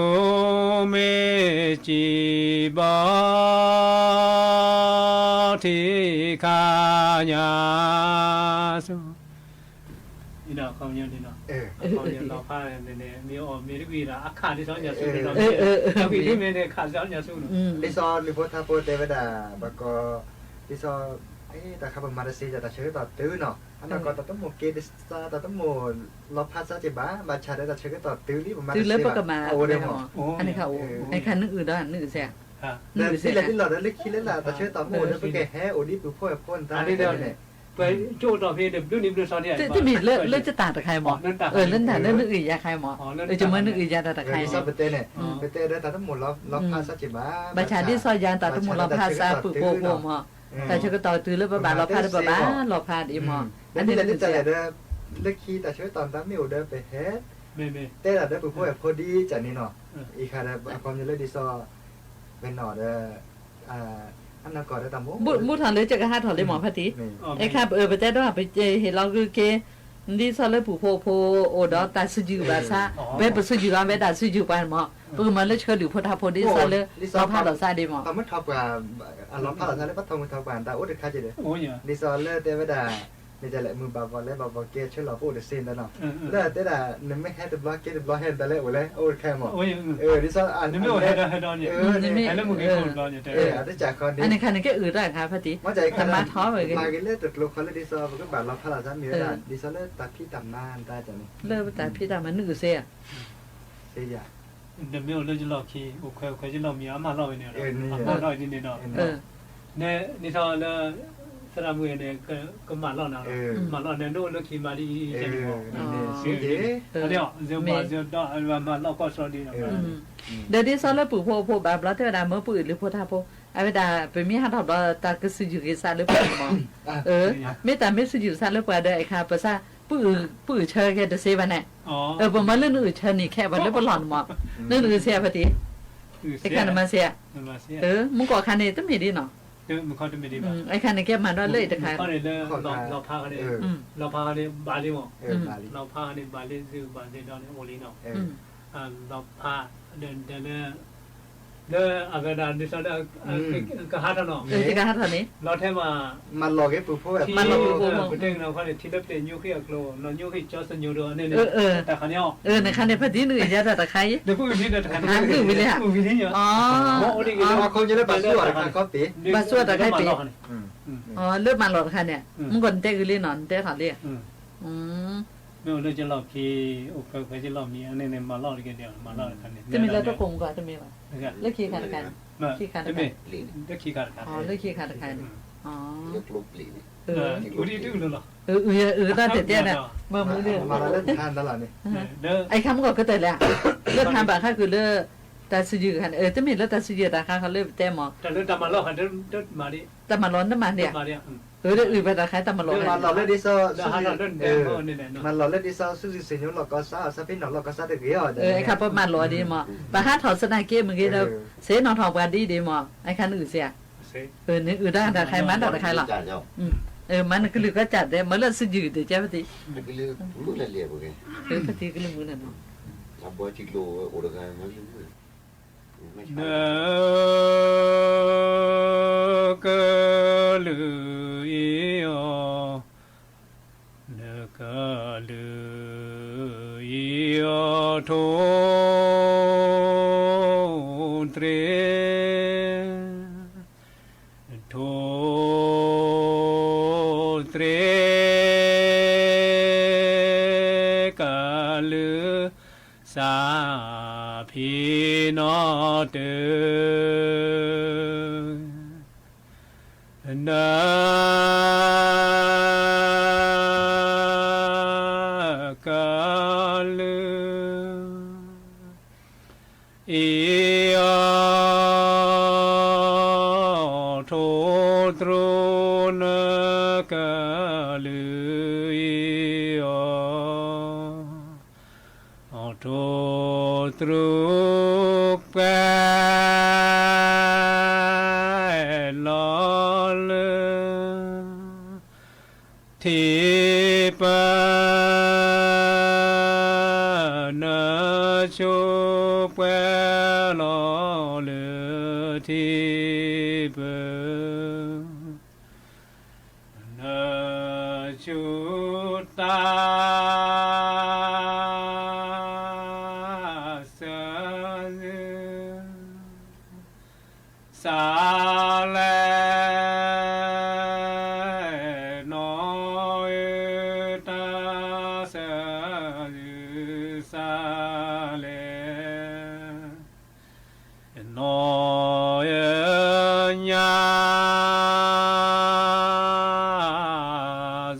မ့ၢ်စံးဘီ ထံခါညါဆူ အခီပညီန့ၣ်နီၤ, အခီပညီလီၤဖးန့ၣ် မ့ၢ်အီၣ်မ့ၢ်တကွံာ်ဒီး အခးဒ်သိးညါဆူန့ၣ်နီၤ, အကွံာ်ဒ်မ့ၢ်န့ၣ် ခးဒ်သိးညါဆူနီၤ, ဒ်သိးလုၢ်ဖိထါဖိတဲဝဲဒၣ် ဘၣ်ကီး ဒ်သိး တၢ်ခါပမၤတစ့ၢ် တၢ်ဆၢကတီၢ်တုၤနီၤ, အနီၢ်ကီၢ်တၢ်တမိၣ်က့ၤတစး တၢ်တမိၣ်လီၤဖးစၢ်က့ၤဘၣ် ဘၣ်ဆၣ်ဒီးတၢ်ဆၢကတီၢ်တုၤလံ ပမၤတစ့ၢ်ဘၣ် အဝဲဒၣ်မ့ၢ် အန့ၣ်ခါအိၣ် အခါနုာ်အုးဒီးနုာ်စဲး ဒ်လဲၣ်ဒ်လဲၣ်ဒီး လၢခံလၢ်လၢ် တၢ်ဆၢကတီၢ်မ့ၢ်အိၣ်ဒီး ပကဟဲအိၣ်ဒ်ပူၤဖိဝဲၢ်ဖိန့ၣ် တမ့ၢ်လၢ လၢတၢ်တခါအံၤမး, လၢနုာ်အုးယၤခါအံၤမး, ယမ့ၢ်နုာ်အုးယၤတၢ်တခါအံၤ, ပတဲန့ၣ် ပတဲဒီးတၢ်တမိၣ်လီၤဖးစၢ်က့ၤဘၣ်, ဘၣ်ဆၣ်ဒ်သိးယၤတၢ်တမိၣ်လီၤဖးစၢ်ပုၢ်ဖိဖိမး, တၢ်ဆၢကတီၢ်တုၤလၢပဘၣ်လီၤဖးဒီးပဘၣ်လီၤဖးဒ်မး, အန့ၣ်လၢ လၢခံတၢ်ဆၢကတီၢ်တၢ်မ့ၢ်အိၣ်ဒီးပဟဲ တဲဒၣ်ဒီးပူၤဖိဝဲၢ်ဖိဒ်ကန့ၣ်နီၤ, အံၤခါဒီး အခီပညီလၢဒ်သိး ပနီၣ်ဒီး အနီၢ်ကီၢ်ဒီးတၢ်မိၣ် ဘူးထီၣ်လၢကကဟးထီၣ်လံမး ဖါတံၢ်, အခါပတဲဒီး ပဟ့ၣ်လီၤဂုာ်က့ၤ ဒ်သိးလၢပူၤဖိဖိအိၣ်ဒီးတၢ်စုယုၢ်ဘၣ်ဆၣ်, ဖဲပစုယုၢ်လီၤဝဲဒၣ်စုယုၢ်ပှၤမး, ပကမၤလၢဆှၢလုၢ်ဖိထါဖိဒ်သိးလၢ လီၤဖးလီၤစၢ်ဒ်မး, ပမ့ၢ်ထီၣ်ပှၢ် အလီၤဖးလီၤစၢ်လၢပထီၣ်မုၢ်ထီၣ်ပှၢ်တၢ်အိၣ်တခါက့ၤဒီး, ဒ်သိးလၢတဲဝဲဒၣ် မ့ၢ်တၢ်လဲၣ် မုၢ်ဘၣ်ဘီၣ်လဲဘၣ်ဘီၣ်ကဲဆၢလီၤပအိၣ်တသ့န့ၣ်နီၤ, လၢတဲဒၣ် နမ့ၢ်ဟဲတဘျီကဲတဘျီဟဲန့ၣ် တၢ်လဲၣ်အိၣ်လဲၣ် အိၣ်တခါမး, ဒ်သိး နမ့ၢ်အိၣ်ဟဲဒီးဟဲဒီးန့ၣ်, အတစၢ်ခီန့ၣ်, အတစၢ်ခီန့ၣ်, အန့ၣ်ခါန့ၣ်ကဲအုးတၢ်အခါဖါတံၢ်, မ့ၢ်တမၤထီၣ်ဝဲဂ့ၤ, မၤက့ၤလၢတကျိၤခီလၢဒ်သိး ပကဘၣ်လီၤဖးလီၤစၢ်မ့ၢ်ဝဲဒၣ် ဒ်သိးလၢတၢ်ဖံးတၢ်မၤတၢ်န့ၣ်, လၢပတၢ်ဖံးတၢ်မၤနုာ်စ့ဧါ နမ့ၢ်အိၣ်လၢယလီၢ်ခံ အိၣ်ခွဲးအိၣ်ခွဲးယလီၢ်မံၤ အမၤလီၢ်ဝဲန့ၣ်ဒီး အမၤလီၢ်ဒ်န့ၣ်ဒီး, ဒ်သိးလၢ သရၣ်မုၣ်န့ၣ် ကမၤလီၢ်နၤလီၤ, မၤလီၢ်န့ၣ် နအိၣ်လၢခံမၤဒ်အံၤန့ၣ်, မၤလီၢ်ကီၢ်စီဒီး မၤလီၢ်ကီၢ်စီဒီး ဒီးဒ်သိးလၢပူၤဖိအဖိဘၣ်ဘျီတဲဝဲဒၣ် မၢပှၤအုၣ်လုၢ်ဖိထါဖိ, အဝဲဒၣ် ပမ့ၢ်ဟးထီၣ်ဘျီ တၢ်ကစုယုၢ်က့ၤစးလၢပှၤမး, မ့ၢ်တၢ်မ့ၢ်စုယုၢ်စးလၢပှၤဒီး အခါပစး ပအုၣ်ဆၢက့ၤတစ့ဘၣ်န့ၣ်, ပမၤလၢနအုၣ်ဆၢန့ၣ် ခဲအံၤပှၤလၢပလီၢ်န့ၣ်မး, လၢနအုၣ်စ့ဧါဖါတံၢ်, အခါနမၤစ့ဧါ, မုၢ်ကီၢ်ခါန့ၣ် တမ့ၢ်ဒ်နီၤ, အခါန့ၣ်ကဲမၤဒီးလၢအံၤတခါ, လီၤဖးန့ၣ် ဘၣ်လံမး, လီၤဖးန့ၣ် ဘၣ်လံ စုဘၣ်သ့ၣ်ဒီးန့ၣ် အိၣ်လံနီၤ, လီၤဖး ဒီးလၢ လၢအဝဲဒၣ် ဒ်သိးလၢ ကဟးထီၣ်နီၤ, ကဟးထီၣ်န့ၣ် လီၤထဲမး မၤလီၢ်က့ၤပူၤဖိဝဲၢ်ဖိ, ပတဲကနီၤခီန့ၣ် ထံလၢပျ့ၤညိဃံအကျိၤ နီၢ်ညိဃံကၠီစညိၤဒီး အန့ၣ်န့ၣ် တၢ်ခါန့ၣ်အီၤ, နခါန့ၣ် ဖါတံၢ်နုာ်ယၤတၢ်တခါအံၤ, နဖုၣ်ဝံၤလံဒီးတခါန့ၣ်, နုာ်ဝံၤလံ, မ့ၢ်အိၣ်ဒ်က့ၤလၢ ဘၣ်ဆူၣ်တခါတခါပ့ၤ, ဘၣ်ဆူၣ်တခါပ့ၤ, လၢမၤလီၢ်တခါန့ၣ်, မုၢ်ကီၢ်နတဲဂ့ၤလံနီၤ နတဲထီၣ်လံ, မ့ၢ်အိၣ်လၢယလီၢ်ခံ အိၣ်ခွဲးခွဲးယလီၢ်မံၤ အန့ၣ်န့ၣ် မၤလီၢ်တက့ၢ်ဒီး မၤလီၢ်တခါန့ၣ် တမ့ၢ်လၢတကိးမုၢ်ကီၢ် တမ့ၢ်ဘၣ်, လၢခံခါတခါန့ၣ်, ခံခါတခါ, လၢခံခါတခါန့ၣ်, အုၣ်တၢ်တဲတဲန့ၣ်, မ့ၢ်မုၢ်န့ၣ်, အခါမုၢ်ကီၢ်ကတၢၢ်လၢ, လၢခါဘၣ်ခါကုာ်လၢ တၢ်စုယုၢ်တခါန့ၣ်, တမ့ၢ်လၢတၢ်စုယုၢ်တၢ်ခါခီလၢပတဲမး, တၢ်လၢတၢ်မၤလီၢ်ခါ တမၤဒ်, တၢ်မၤလီၢ်နမၤန့ၣ်, အုၣ်တၢ်အုၣ်ဘၣ်တၢ်ခါတၢ်မၤလီၢ်, မၤလီၢ်လၢဒ်သိး မၤလီၢ်လၢဒ်သိး စုစုစညိလီၢ်ကီၢ်စါ အစးဖဲနီၢ်လီၢ်ကီၢ်စါတဂ့ၤအီၤ, အခါပမၤလီၢ်ဒ်မး, ပဟးထီၣ်စနၢ်က့မ့ၢ်ဂ့ၤဒီး, စ့နီၣ်ထီၣ်ပှၤဒ်ဒ်မး, အခါနုာ်စ့ဧါ, နုာ်တၢ်တခါ မၤတၢ်တခါလီၤ, မၤနကလုၢ်ကီၢ်စးဒဲး မၤလၢစုယုၢ်တကဲပတံ, ပတံကလုၢ်မုၢ်န့ၣ်နီၤ, နကလုၢ်အံၤအီၤ, နကလုၢ်အံၤအီၤ ထိၣ်သရ့, ထိၣ်သရ့ကလုၢ် စးဖံးနီၣ်တၢၢ် နကလုၢ် အံၤအီၤ, ထိၣ်သရူးနကလုၢ်အံၤအီၤ, ထိၣ်သရူးပှဲၤလီၤလၢ ထံပၢၢ်, နဆိပှဲၤလီၤလၢထံပၢၢ်, နဆိတၢ်ဆၢ စးလဲၣ်, နီၢ်အၢတၢ်ဆၢ စးလဲၣ်, နီၢ်အၢညါ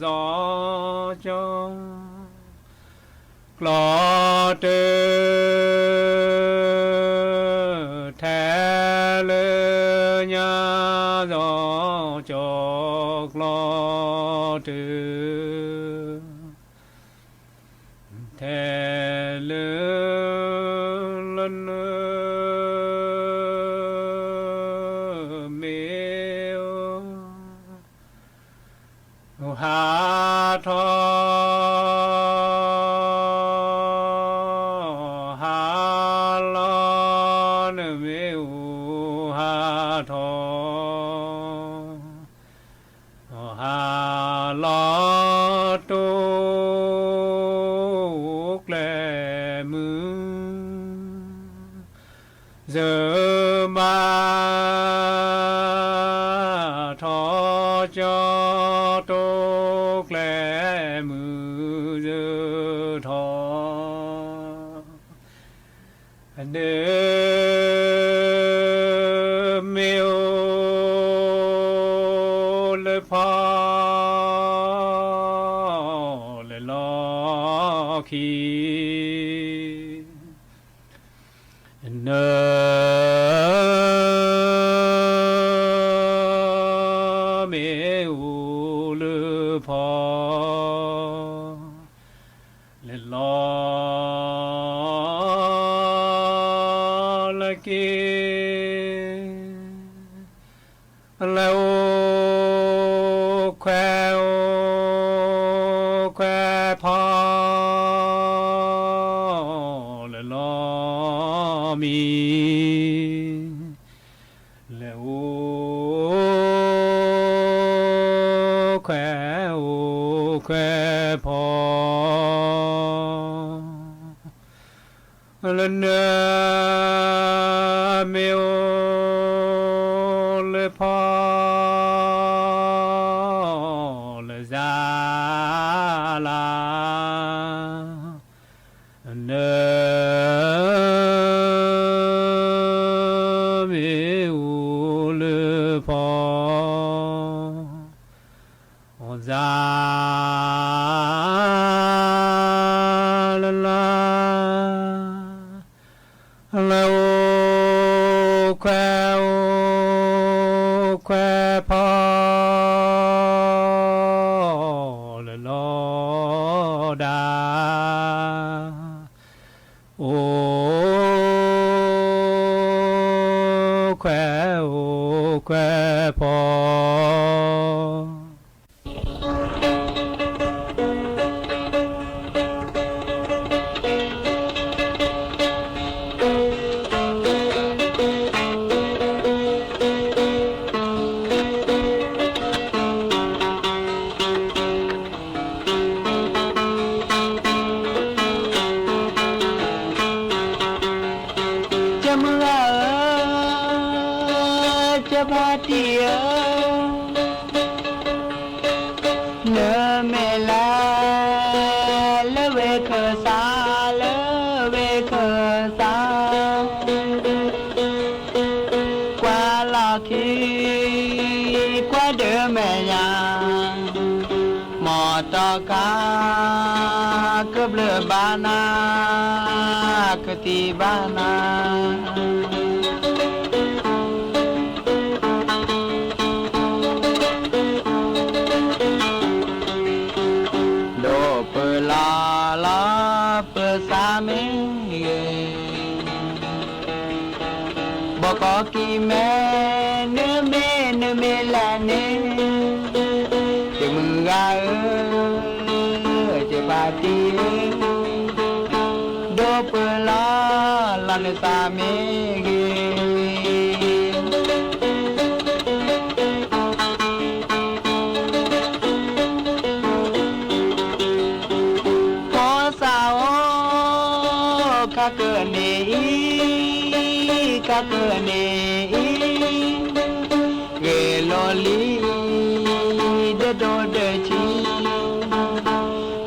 စီၤကၠီ ကျီတၢၢ်, ထဲလၢညါစီၤကၠီကျီတၢၢ်, ထဲလၢနမ့ၢ်အိၣ် ဟးထီၣ်, ဟးလီၤနမ့ၢ်အိၣ်ဟးထီၣ်, ဟးလီၤတိၢ်ကျဲမုၢ် စၢၤမး, ထီၣ်ကၠီတိၢ်ကျဲမုၢ်စၢၤထီၣ်, နမ့ၢ်အိၣ်လၢဖီ လဲၤလီၤခံ နမ့ၢ်အိၣ်လၢဖီ လဲၤလီၤလၢက့ၤ လဲၤအိၣ်ခွဲးအိၣ်ခွဲးဖီ လဲၤလီၤမံၤ လဲၤအိၣ်ခွဲးအိၣ်ခွဲးဖီ လၢနမ့ၢ်အိၣ်လၢဖီ လၢစါလါ နမ့ၢ်အိၣ်လၢဖီ အိၣ်စါလါလါ လၢအိၣ်ခွဲးအိၣ်ခွဲးဖီ လၢလီၤဒၣ် အိၣ်ခွဲးအိၣ်ခွဲးဖီ ကၠီမုၢ်ဂၤဧၢ, ကၠီဖါတံၢ်ဧၢ, နမ့ၢ်လၢ လၢဝ့ၢ်ခၢၣ်သး လၢဝ့ၢ်ခၢၣ်သး ကွၢ်လီၤခံ ကွၢ် ဒၢမဲာ်ညါ, မ်တကး ကဘျုးဘၣ်နၤ, ကသံဘၣ်နၤ, ဒိးပလီၢ်လီၤပသးမ့ၢ်ဂ့ၤ, ဘီကီကံၤမဲ နမ့ၢ် နမ့ၢ်လဲၤန့ၣ်, ယမုၢ်ဂၤဧၢ, ယဖါတံၢ်ဧၢ, ဒိးပလီၢ်လီၤနသးမ့ၢ်ဂ့ၤ. ဖိသၣ်ဧၢ, ခါကၢၣ်န့ၣ်အံၤ, ခါကၢၣ်န့ၣ်အံၤ, ဂ့ၤလီၤလံ ဒဒိၣ်ဒၢဆံ,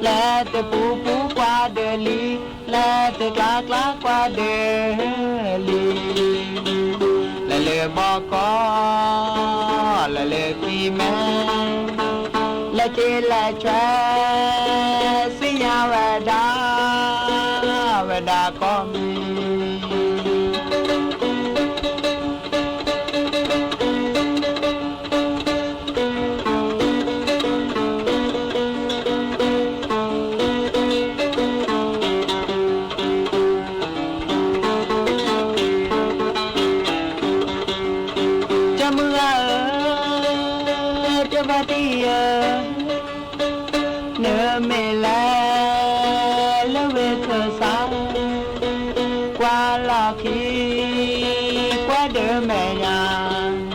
လဲၤတပူၤပူၤကွၢ်ဒၢးလံ, လဲၤတကျါကျါကွၢ်ဒၢးလံ, လဲၤလၢဘီကီ, လဲၤလၢကံၤမဲ, လဲၤစ့လဲၤဆွဲ, သ့ၣ်ညါဝဲဒၣ်, ဝဲဒၣ်ကိးမံၤ ကမုၢ်ဂၤဧၢ, တဘၣ်တံၢ်ဧၢ, နမ့ၢ်လဲၤလၢဝ့ၢ်ခၢၣ်စး, ကွၢ်လီၢ်ခံ, ကွၢ်ဒၢမဲာ်ညါ